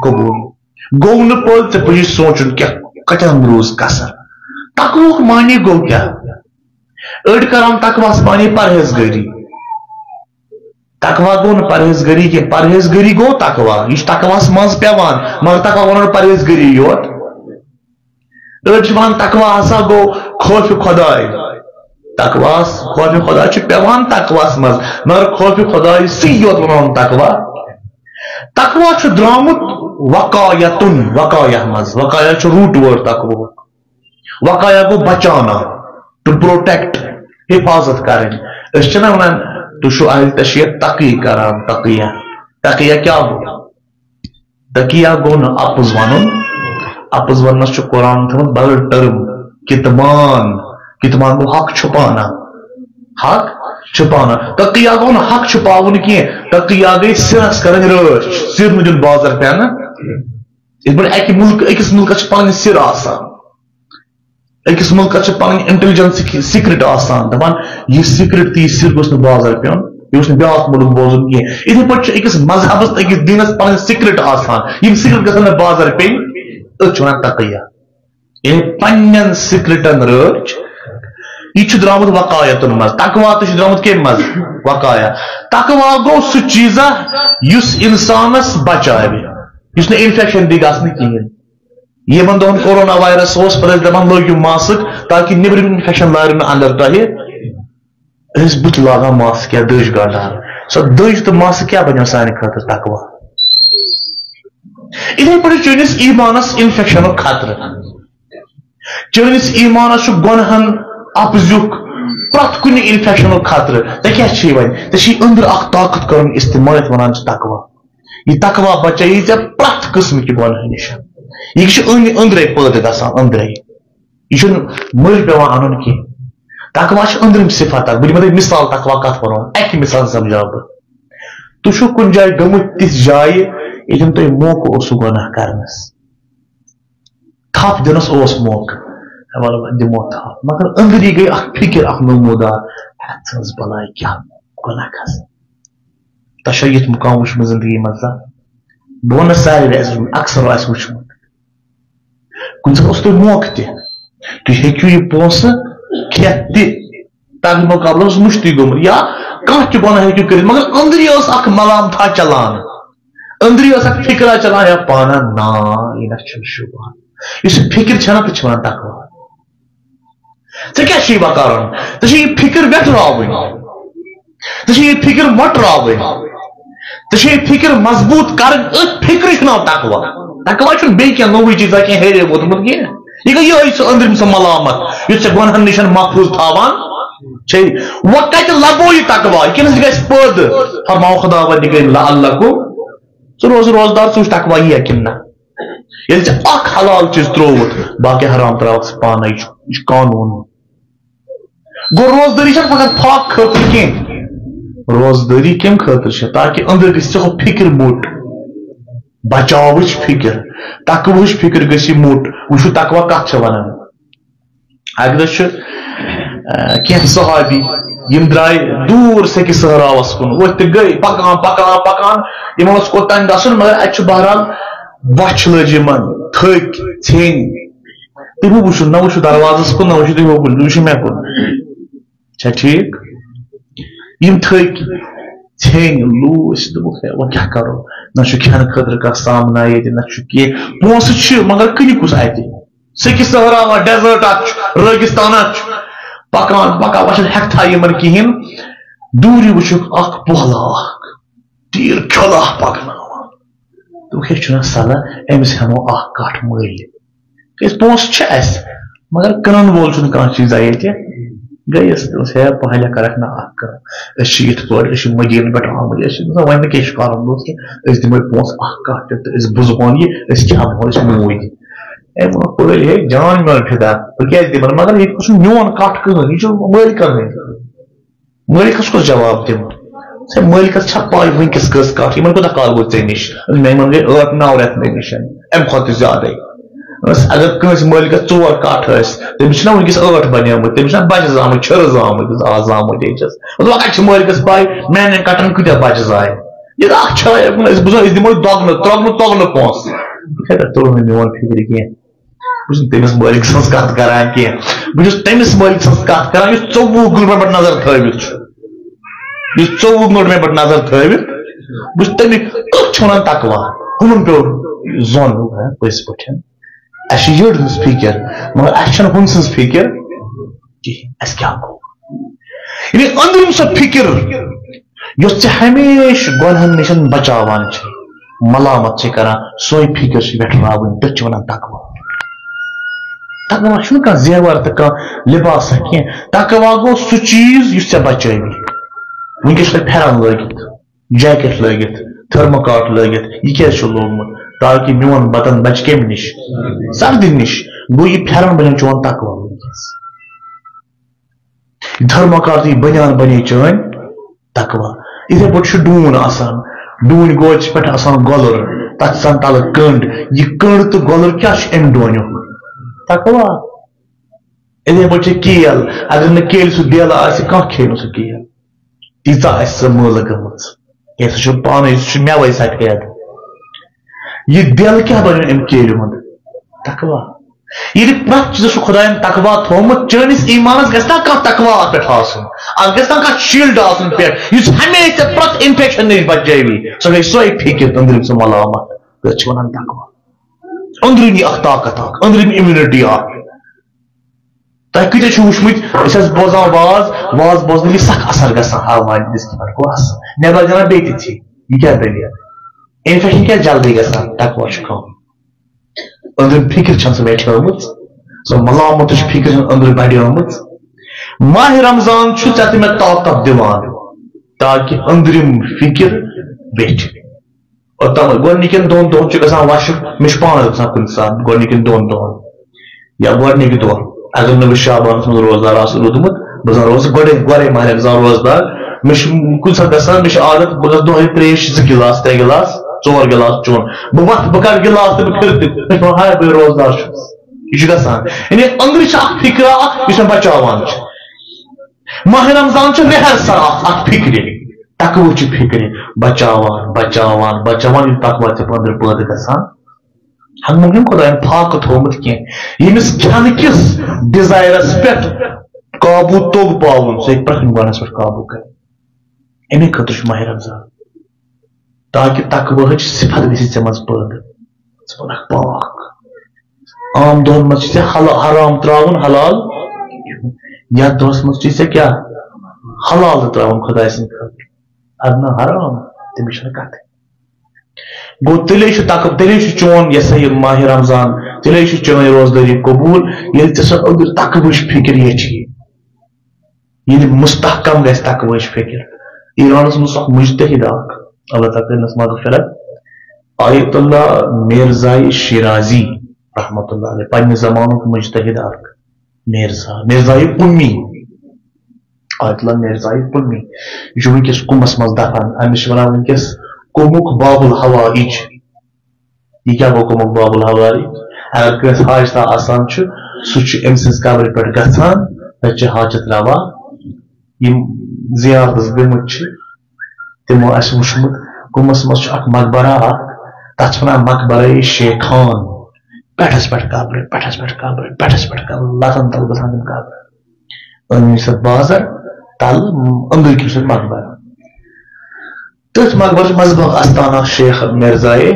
قبول۔ گوٚو نہٕ پٲدٕ، ژےٚ پَزی سونٛچُن کیٛاہ، کَتٮ۪ن روٗز کسر۔ تقوہُک معنی گوٚو کیٛاہ؟ أڑۍ کران تقواہَس معنی پرہیزگٲری۔ تقوا گوٚو نہٕ پرہیزگٲری کینٛہہ، پرہیزگٲری گوٚو تقوا۔ یہِ چھُ تقواہَس منٛز پٮ۪وان، مگر تقوا وَنو نہٕ پرہیزگٲری یوت۔ أڑۍ چھِ وَنان تقوا ہسا گوٚو خوفِ خۄداے۔ تقواہَس، خوفِ خۄداے چھُ پٮ۪وان تقواہَس منٛز، مگر خوفِ خۄداے سٕے یوت وَنو نہٕ تقوا۔ تقوا چھُ درٛامُت وقایتُن، وقایہ منٛز۔ وقایہ چھُ root word تقواہُک۔ وقایہ گوٚو بچانا، to protect، حفاظت کرٕنۍ۔ أسۍ چھِنہ وَنان، تُہۍ چھِو اہلِ تشیع تقی کران، تقیہ۔ تقیہ کیٛاہ گوٚو؟ تقیہ گوٚو نہٕ اَپُز وَنُن۔ اَپُز وَننَس چھُ قرآن تھٲومٕژ بدل term، کِتمان۔ کِتمان گوٚو حق چھُپانا۔ حق چھُپانا۔ تقیہ گوٚو نہٕ حق چھُپاوُن کینٛہہ۔ تقیہ گٔے سِرَس کَرٕنۍ رٲچھ، سِر نہٕ دیُن بازر پٮ۪نہٕ۔ یِتھ پٲٹھۍ اَکہِ مُلکہٕ، أکِس مُلکَس چھِ پَنٕنۍ سِر آسان۔ أکِس مُلکَس چھِ پَنٕنۍ intelligence secret آسان، دَپان، یہِ secret تہٕ یہِ سِر گوٚژھ نہٕ بازر پیوٚن، یہِ گوٚژھ نہٕ بیٛاکھ مُلک بوزُن کینٛہہ۔ یِتھَے پٲٹھۍ چھُ أکِس مذہبَس تہٕ أکِس دیٖنَس پَنٕنۍ secret آسان، یِم secret گژھن نہٕ بازر پیٚنۍ، أتھۍ چھِ وَنان تقیہ۔ یعنی پنٛنٮ۪ن secretن رٲچھ۔ یہِ چھُ درٛامُت وقایتُن منٛز، تقوا تہِ چھُ درٛامُت کَمہِ منٛز؟ وقایہ۔ تقوا گوٚو سُہ چیٖزا یُس اِنسانَس بچاوِ، یُس نہٕ infection دی گژھنہٕ کِہیٖنۍ۔ یِمن دۄہن کورونا وایرس اوس، پتہٕ ٲسۍ دپان، لٲگِو ماسک، تاکہِ نیبرِم انفیکشن لارِ نہٕ اندر تۄہہِ۔ ٲسۍ بٕتھِ لاگان ماسک یا دٔج گنڈان۔ سۄ دٔج تہٕ ماسک کیٛاہ بنیو سانہِ خٲطرٕ؟ تقوا۔ یِتھے پٲٹھۍ چٲنِس ایمانس انفیکشنُک خطرٕ۔ چٲنِس ایمانس چھُ گۄنہن اپزیُک پرٛٮ۪تھ کُنہِ انفیکشنُک خطرٕ۔ ژےٚ کیٛاہ چھُے وۄنۍ؟ ژےٚ چھُے أنٛدرٕ اکھ طاقت کٔرمٕژ استعمال، یتھ ونان چھِ تقوا۔ یہِ تقوا بچٲیی ژےٚ پرٛٮ۪تھ قٕسمہٕ کہِ گۄناہ نِش۔ یہِ چھُ أنٛدۍ أنٛدرَے پٲدٕ گژھان، أنٛدرَے۔ یہِ چھُنہٕ مٔلۍ پٮ۪وان اَنُن کینٛہہ۔ تقوا چھِ أنٛدرِم صفت اکھ۔ بہٕ دِمو تۄہہِ مثال تقوا کتھ وَنو، اَکہِ مثال سمجھاو بہٕ۔ تُہۍ چھِو کُنہِ جایہِ گٔمٕتۍ تِژھ جایہِ، ییٚتٮ۪ن تۄہہِ موقعہٕ اوسوٕ گۄناہ کرنَس۔ تھپھ دِنَس اوس موقعہٕ، ہے وَلہٕ وۄنۍ دِمو تھپھ، مگر أنٛدری گٔے اکھ فِکر، اکھ نمودار، ہیتھ ٲس بلاے کیٛاہ گۄناہ کھسان۔ تۄہہِ چھا یُتھ مُقام وُچھمُت زندگی منٛز زانٛہہ؟ بہٕ وَنہٕ سارِوٕے آسہِ وُچھمُت، اکثر آسہِ وُچھمُت۔ کُنہِ ساتہٕ اوس تۄہہِ موقعہٕ تہِ، تُہۍ ہیٚکِو یہِ پونٛسہٕ کھٮ۪تھ تہِ، تَمہِ مُقابلہٕ اوس مُشتٕے گوٚمُت، یا کانٛہہ تہِ گۄناہ ہیٚکِو کٔرِتھ، مگر أنٛدری ٲس اکھ ملام تھا چلان، أنٛدری ٲس اکھ فِکرا چلان، یا پانہ نا، یہِ نہ چھُنہٕ شوٗبان۔ یُس یہِ فِکر چھَنہ، تَتھ چھِ وَنان تقوا۔ ژےٚ کیٛاہ چھُے وۄنۍ کَرُن؟ ژےٚ چھےٚ یہِ فِکر ویٚٹھراوٕنۍ، ژےٚ چھےٚ یہِ فِکر مۄٹراوٕنۍ، ژےٚ چھےٚ یہِ فِکر مضبوٗط کَرٕنۍ۔ أتھۍ فِکرِ چھُ ناو تقوا۔ تقوا چھُنہٕ بیٚیہِ کینٛہہ نوٚوُے چیٖزا کینٛہہ ہیٚرے ووتمُت کینٛہہ۔ یہِ گٔے یِہوٚے سُہ أنٛدرِم سُہ ملامت، یُس ژےٚ گۄنہَن نِش محفوٗظ تھاوان چھے۔ وۄنۍ کَتہِ لَبو یہِ تقوا؟ یہِ کٔمِس گژھِ پٲدٕ؟ فرماو خداوندِ کریم، لعلکم، ژٕ روز روزدار، ژٕ وٕچھ تقوا یِیا کِنہٕ نہ۔ ییٚلہِ ژےٚ اکھ حلال چیٖز ترٛووُتھ، باقٕے حرام ترٛاوَکھ ژٕ پانے، یہِ چھُ، یہِ چھُ قانوٗن۔ گوٚو، روزدٲری چھَنہٕ فقط فاقہٕ خٲطرٕ کینٛہہ۔ روزدٲری کَمہِ خٲطرٕ چھےٚ؟ تاکہِ أنٛدرٕ گژھِ ژےٚ ہُہ فِکر موٚٹ، بچاوٕچ فِکر، تقوہٕچ فِکر گژھِ موٚٹ۔ وٕچھِو، تقوا کَتھ چھےٚ وَنان۔ اَکہِ دۄہ چھُ، آ، کینٛہہ صحابی، یِم درٛاے دوٗر سیٚکہِ صحراوَس کُن، ؤتھۍ تہٕ گٔے پَکان، پَکان، پَکان۔ یِمَن اوس کوٚت تام گژھُن، مگر اَتہِ چھُ بہرحال بۄچھِ لٔج یِمَن، تھٔکۍ، ژھیٚنۍ۔ تُہۍ مہٕ وٕچھِو، نہ وٕچھِو دروازَس کُن، نہ وٕچھِو تُہۍ ہُکُن، تُہۍ وٕچھِو مےٚ کُن۔ چھا ٹھیٖک؟ یِم تھٔکۍ، ژھیٚنۍ، لوٗسۍ، دوٚپُکھ، "ہے، وۄنۍ کیٛاہ کَرو؟ نہ چھُ کھٮ۪نہٕ خٲطرٕ کانٛہہ سامنا ییٚتہِ، نہ چھُ کینٛہہ۔ پونٛسہٕ چھِ، مگر کٕنہِ کُس اَتہِ؟" سیٚکہِ صحرا، desert اکھ چھُ، رٲگِستان اکھ چھُ۔ پکان، پکان، وۄنۍ چھُنہٕ ہٮ۪کتھا یِمن کِہیٖنۍ۔ دوٗرِ وٕچھُکھ اکھ پۄہلہٕ اکھ، تیٖر کھیوٚلہٕ اکھ پکناوان۔ دوٚپُکھ، "ہے، چھُنہ صلاح، أمِس ہٮ۪مو اکھ کٹھ مٔلۍ۔ کیٛازِ پونٛسہٕ چھِ اَسہِ، مگر کٕنن وول چھُنہٕ کانٛہہ چیٖزا ییٚتہِ۔" گٔیَس، دوٚپُس، "ہے، پہلے کَرَکھ نہ اکھ کٲم۔ أسۍ چھِ یِتھ پٲٹھۍ، أسۍ چھِ مدیٖنہٕ پٮ۪ٹھ آمٕتۍ، أسۍ چھِ دَپان، وۄنۍ نہٕ کینٛہہ چھُ کَرُن، دوٚپُس، أسۍ دِمو پونٛسہٕ اکھ کٹھ تہِ تہٕ أسۍ بُزہون یہِ، أسۍ کھٮ۪مہو، أسۍ موٗدۍ دِمو۔" أمۍ ووٚن، "پٲلۍ ہے، جان میون فدا، بہٕ کیٛازِ دِمَن؟ مگر ییٚتہِ چھُنہٕ میون کَٹھ کٕہٕنۍ، یہِ چھُ مٲلکَنٕے۔ مٲلکَس کُس جواب دِمہٕ؟" ہے، مٲلکَس چھا پاے وٕنکیٚس کٔژ کَٹھ؟ یِمَن کوٗتاہ کال گوٚو ژےٚ نِش؟ مےٚ یِمَن گٔے ٲٹھ نَو رٮ۪تھ مےٚ نِش، اَمہِ کھۄتہٕ تہِ زیادَے۔ بَس، اگر کٲنٛسہِ مٲلکَس ژور کَٹھ ٲسۍ، تٔمِس چھِنہ وٕنکیٚس ٲٹھ بَنیمٕتۍ، تٔمِس چھِنہ بَچہِ زامٕتۍ، چھِرٕ زامٕتۍ، آز زامٕتۍ أکِس۔ مطلب، اَتہِ چھِ مٲلکَس پاے، میٛانٮ۪ن کَٹَن کۭتیٛاہ بَچہِ زایہِ۔ ییٚلہِ اَکھ چھِ، أسۍ بوزو، أسۍ دِمو دۄگنہٕ، ترٛۄگنہٕ، تۄگنہٕ پونٛسہٕ۔ بہٕ کَتہِ تُل نہٕ میون فِکرِ کینٛہہ۔ بہٕ چھُس تٔمِس مٲلِک سٕنٛز کَتھ کَران کینٛہہ۔ بہٕ چھُس تٔمِس مٲلِک سٕنٛز کَتھ کَران، یُس ژوٚوُہ گٲنٛٹہٕ مےٚ پٮ۪ٹھ نظر تھٲوِتھ چھُ۔ یُس ژوٚوُہ گٲنٛٹہٕ مےٚ پٮ۪ٹھ نظر تھٲوِتھ، بہٕ چھُس تٔمِس، تٔتھۍ چھِ وَنان تقویٰ۔ ہُمَن پیوٚو زوٚن، ہہ، پٔزۍ پٲٹھۍ۔ اَسہِ چھِ یٔڑ ہٕنٛز فِکِر، مگر اَسہِ چھَنہٕ ہُمۍ سٕنٛز فِکِر کِہیٖنۍ۔ اَسہِ کیٛاہ گوٚو؟ یعنی أنٛدرِم سۄ فِکِر، یۄس ژےٚ ہمیشہِ گۄنہَن نِش بچاوان چھِ، ملامت چھِ کران، سۄے فِکر چھِ ویٹھراوٕنۍ، تٔتھۍ چھِ وَنان تقویٰ۔ تقویٰ چھُنہٕ کانٛہہ زیور تہٕ کانٛہہ لباسا کینٛہہ۔ تقویٰ گوٚو سُہ چیٖز یُس ژےٚ بچٲوی۔ وٕنکیٚس چھُ تۄہہِ پھیرن لٲگِتھ، جیکٹ لٲگِتھ، تھرموکاٹ لٲگِتھ، یہِ کیٛازِ چھُ لوگمُت؟ تاکہِ میون بدن بچہِ کمہِ نِش؟ سردی نِش۔ گوٚو یہِ پھیرن بنیو چون تقویٰ وٕنکیٚس۔ دھرمکار تہٕ یہِ بٔنیان بنے چٲنۍ تقویٰ۔ یِتھے پٲٹھۍ چھُ ڈوٗن آسان، ڈوٗنۍ گوجہِ پٮ۪ٹھ آسان گۄلُر، تَتھ چھِ آسان تَلہٕ کٔنٛڈ۔ یہِ کٔنٛڈ تہٕ گۄلُر کیٛاہ چھُ اَمہِ ڈوٗنیُک؟ تقویٰ۔ یِتھے پٲٹھۍ چھِ کیل، اگر نہٕ کیلہِ سُہ بیلہٕ آسہِ، کانٛہہ کھیٚیہِ نہٕ سُہ کیل۔ تیٖژاہ آسہِ سۄ مٲلہٕ گٔمٕژ۔ کیٛازِ سُہ چھُ پانَے، سُہ چھُ مٮ۪وَے سفید۔ یہِ دِل کیٛاہ بنیو اَمہِ کیلہِ ہُنٛد؟ تقویٰ۔ ییٚلہِ پرٛٮ۪تھ چیٖزَس چھُ خۄدایَن تقویٰ تھوٚومُت، چٲنِس ایٖمانَس گژھِ نا کانٛہہ تقویٰ اَتھ پٮ۪ٹھ آسُن؟ اَتھ گژھِ نا کانٛہہ شیٖلڈ آسُن پٮ۪ٹھ، یُس ہمیشہِ ژےٚ پرٛٮ۪تھ اِنفٮ۪کشَن نِش بچٲوی؟ سۄ گٔے سۄے فِکِر، أنٛدرِم سُہ ملامت، تٔتھۍ چھِ وَنان تقویٰ۔ أنٛدروٗنی اَکھ طاقت اَکھ، أنٛدرِم اِمیوٗنِٹی اَکھ۔ تۄہہِ کۭتیٛاہ چھِو وٕچھمٕتۍ؟ أسۍ ٲسۍ بوزان واز، واز بوزنہٕ وِزِ سکھ اثر گژھان، ہاں، وۄنۍ دِژ تِمن کۄس؟ نٮ۪بر نیران بیٚیہِ تِتھی۔ یہِ کیٛاہ دٔلیٖل؟ اِنفٮ۪کشن کیٛازِ جلدی گژھان؟ تقویٰ چھُ کم۔ أنٛدرِم فِکر چھَنہٕ سۄ مےٚ تھٲومٕژ، سۄ ملامتٕچ فِکر چھَنہٕ أنٛدرٕ بڑیمٕژ۔ ماہِ رمضان چھُ ژےٚ تہٕ مےٚ طاقت دِوان، تاکہِ أنٛدرِم فِکر بیٹھِ۔ اوٚتام گۄڈٕنِکٮ۪ن دۄن دۄہَن چھُ گژھان وَشُک، مےٚ چھُ پانَس گژھان کُنہِ ساتہٕ گۄڈٕنِکٮ۪ن دۄن دۄہَن یا گۄڈٕنِکہِ دۄہ، اگر نہٕ بہٕ شعبانَس منٛز روزدار آسہٕ روٗدمُت، بہٕ زَن روزٕ گۄڈَے، گۄڈَے ماہِ رمضان روزدار۔ مےٚ چھُ کُنہِ ساتہٕ گژھان، مےٚ چھُ عادت، بہٕ گژھٕ دۄہَے ترٛیش زٕ گِلاس، ترٛےٚ گِلاس، ژور گِلاس چیوٚن۔ بہٕ وَتھٕ، بہٕ کَڑٕ گِلاس تہٕ بہٕ پھِرٕ تہِ۔ مےٚ چھُ وَنان، ہاے، بہٕ روزدار چھُس۔ یہِ چھُ گژھان۔ یعنی أنٛدرٕ چھِ اَکھ فِکرا اَکھ، یُس مےٚ بچاوان چھُ۔ ماہِ رمضان چھُ رِہرسل اَکھ، اَکھ فِکرِ، تقویٰ چھُ فِکرِ، بچاوان، بچاوان، بچاوان، ییٚلہِ تقویٰ ژےٚ أنٛدرٕ پٲدٕ گژھان، ہنگہٕ منٛگہٕ چھُنہٕ خۄدایَن فاقہٕ تھوٚومُت کینٛہہ۔ ییٚمِس کھٮ۪نہٕ کِس ڈِزایرَس پٮ۪ٹھ قابوٗ توٚگ پاوُن، سُہ ہیٚکہِ پرٛٮ۪تھ کُنہِ گۄناہَس پٮ۪ٹھ قابوٗ کٔرِتھ۔ اَمے خٲطرٕ چھُ ماہِ رمضان، تاکہِ تقویٰ ہٕچ صفت گژھِ ژےٚ منٛز پٲدٕ۔ ژٕ بنکھ پاک۔ عام دۄہن منٛز چھِ ژےٚ حل-، حرام ترٛاوُن حلال، یَتھ دۄہس منٛز چھِ ژےٚ کیٛاہ؟ حلال ترٛاوُن خۄداے سٕنٛدِ خٲطرٕ۔ اَدٕ نہ حرام، تٔمِس چھَنہٕ کَتھٕے۔ گوٚو، تیٚلے چھُ تقویٰ، تیٚلے چھُ چون، یہِ ہسا یہِ ماہِ رمضان، تیٚلے چھُ چٲنۍ روزدٲری قبوٗل، ییٚلہِ ژےٚ سۄ أنٛدرٕ تقوٲہٕچ فِکر ییٚتہِ چھِ۔ ییٚلہِ مستحکم گژھِ تقوٲہٕچ فِکر۔ ایرانَس منٛز اوس اکھ مُجتہِد اکھ، اللہ تعالیٰ کٔرِنَس مغفرت، آیت اللہ میرزائی شیرازی رحمت اللہ علیہ، پننہِ زمانُک مُجتہِد اکھ۔ میرزا، میرزائی قُمی، آیت اللہ میرزائی قُمی۔ یہِ چھُ وٕنکیٚس قُمَس منٛز دفن۔ أمِس چھِ وَنان وٕنکیٚس قُمُک باب الحوائج۔ یہِ کیٛاہ گوٚو قُمُک باب الحوائج؟ اگر کٲنٛسہِ حاجتہ آسان چھُ، سُہ چھُ أمۍ سٕنٛز قبرِ پٮ۪ٹھ گژھان، تَتہِ چھِ حاجت روا۔ یِم زیارتَس گٔمٕتۍ چھِ، تِمو آسہِ وٕچھمُت، قُمَس منٛز چھُ اکھ مقبرہ اکھ، تَتھ چھِ وَنان مقبرہ شیخان۔ پٮ۪ٹھَس پٮ۪ٹھ قبرِ، پٮ۪ٹھَس پٮ۪ٹھ قبرِ، پٮ۪ٹھَس پٮ۪ٹھ قبرِ، لَتَن تَل گژھان تِم قبرِ۔ أنٛدرِم چھُ بازر، تَل أنٛدٕرۍ کِنۍ چھُ مقبرٕ۔ تٔتھۍ مقبرس منٛز گوٚو اَستانہ شیخ مرزایہِ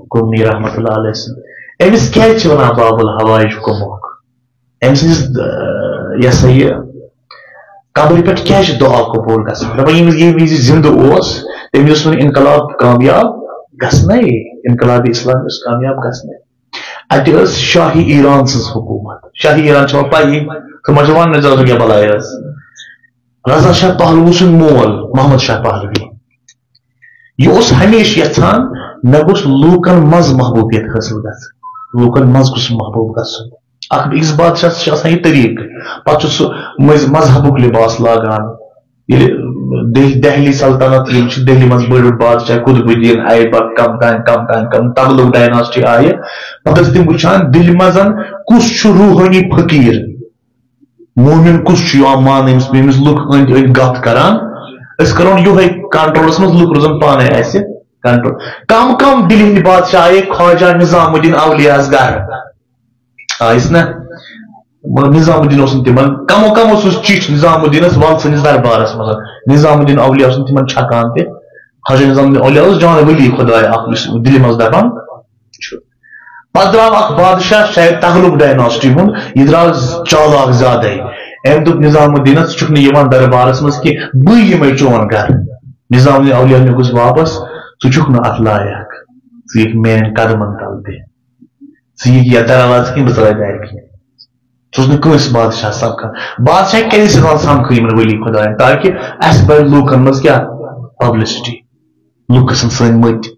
قُمی رحمتہ اللہ علیہ سٕنٛد۔ أمِس کیٛازِ چھِ وَنان باب الحوائج قُمُک؟ أمۍ سٕنٛدِس، آ، یہِ ہسا یہِ قبرِ پٮ۪ٹھ کیٛازِ چھِ دُعا قبوٗل گژھان؟ دَپان، ییٚمِس، ییٚمہِ وِزِ زِندٕ اوس، تٔمِس اوس وۄنۍ انقلاب کامیاب گژھنَے، انقلاب اسلام اوس کامیاب گژھنَے۔ اَتہِ ٲس شاہی ایران سٕنٛز حکوٗمت۔ شاہی ایران چھِ وۄنۍ پَیی، تِمَن چھِ وَننہٕ زیادٕ کیٛاہ بَلاے ٲس۔ رضا شاہ پہلوی سُنٛد مول محمد شاہ پہلوی، یہِ اوس ہمیشہِ یَژھان، مےٚ گوٚژھ لوٗکَن منٛز محبوٗبیت حٲصِل گژھٕنۍ، لوٗکَن منٛز گوٚژھ محبوٗب گژھُن۔ اَکھ أکِس بادشاہَس چھِ آسان یہِ طریٖقہٕ، پَتہٕ چھُ سُہ مٔنٛزۍ مذہبُک لباس لاگان، ییٚلہِ دہلی سلطنت، یِم چھِ دہلی منٛز بٔڑۍ بٔڑۍ بادشاہ، قطب الدین ایبک، کم تام کم تام کم، تغلق ڈائناسٹی آیہِ۔ پتہٕ ٲسۍ تِم وٕچھان دِلہِ منٛز کُس چھُ روحٲنی فقیٖر، مومن کُس چھُ یِوان ماننہٕ، ییٚمِس، ییٚمِس لُکھ أنٛدۍ أنٛدۍ گتھ کران۔ أسۍ کرون یِہوٚے کنٹرولس منٛز، لُکھ روزن پانے اسہِ کنٹرول۔ کم کم دِلہِ ہٕنٛدۍ بادشاہ آیے خواجہ نظام الدین اولیاہس گرٕ؟ آیس نہ؟ مگر نظام الدین اوس نہٕ تِمن، کمو کمو سوٗز چِٹھۍ نظام الدینس، ول سٲنِس دربارس منٛز۔ نظام الدین اولیاہ اوس نہٕ تِمن چھکان تہِ۔ خواجہ نظام الدین اولیاہ اوس جان ولی خداے اکھ، یُس دِلہِ منٛز دپان چھُ۔ پتہٕ درٛاو اکھ بادشاہ، شاید تغلق ڈائناسٹی ہُنٛد، یہِ درٛاو چالاک زیادَے۔ أمۍ دوٚپ نظام الدینس، "ژٕ چھُکھ نہٕ یِوان دربارس منٛز کینٛہہ، بٕے یِمے چون گرٕ۔" نظام الدین اولیاہ، مےٚ گوٚژھ واپس، ژٕ چھُکھ نہٕ اتھ لایق، ژٕ یِکھ میانٮ۪ن قدمن تل تہِ۔ ژٕ یِکھ یتھ دروازٕ کِنۍ، بہٕ ژلے دارِ کِنۍ۔ سُہ اوس نہٕ کٲنٛسہِ بادشاہس سمکھان۔ بادشاہ کیٛازِ چھِ آسان سمکھٕنۍ یِمن ولی خداین؟ تاکہِ اسہِ بڑِ لوٗکن منٛز کیٛاہ؟ پبلسٹی۔ لوٗکھ گژھن سٲنۍ مٔتۍ۔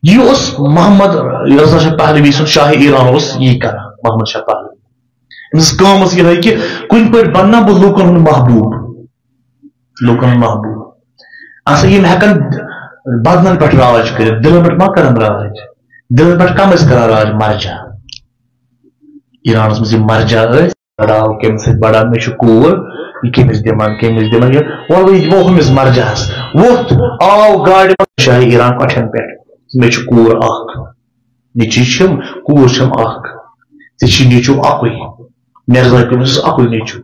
یہِ اوس محمد رضا شاہ پہلوی سُنٛد، شاہ ایران اوس یی کران، محمد شاہ پہلوی۔ أمِس کٲم ٲس یِہے کہِ کُنہِ پٲٹھۍ بننا بہٕ لوٗکن ہُنٛد محبوب۔ لوٗکن ہُنٛد محبوب۔ اصل یِم ہٮ۪کن بدنن پٮ۪ٹھ راج کٔرِتھ، دِلن پٮ۪ٹھ ما کرن راج؟ دِلن پٮ۪ٹھ کم ٲسۍ کران راج؟ مرجا۔ ایرانس منٛز یِم مرجا ٲسۍ، بڑاو کٔمِس سۭتۍ بڑان، مےٚ چھُ کوٗر، یہِ کٔمِس دِمن، کٔمِس دِمن، یہِ وۄنۍ وۄنۍ دِمو ہُمِس مرجاہس۔ ووٚتھ، آو گاڑِ منٛز، شاہ ایران کۄٹھٮ۪ن پٮ۪ٹھ، مےٚ چھُ کوٗر اکھ، نیٚچوۍ چھِم، کوٗر چھَم اکھ، ژےٚ چھی نیٚچوٗ اکُے، مرزا کٔمِس اوس اکُے نیٚچوٗ،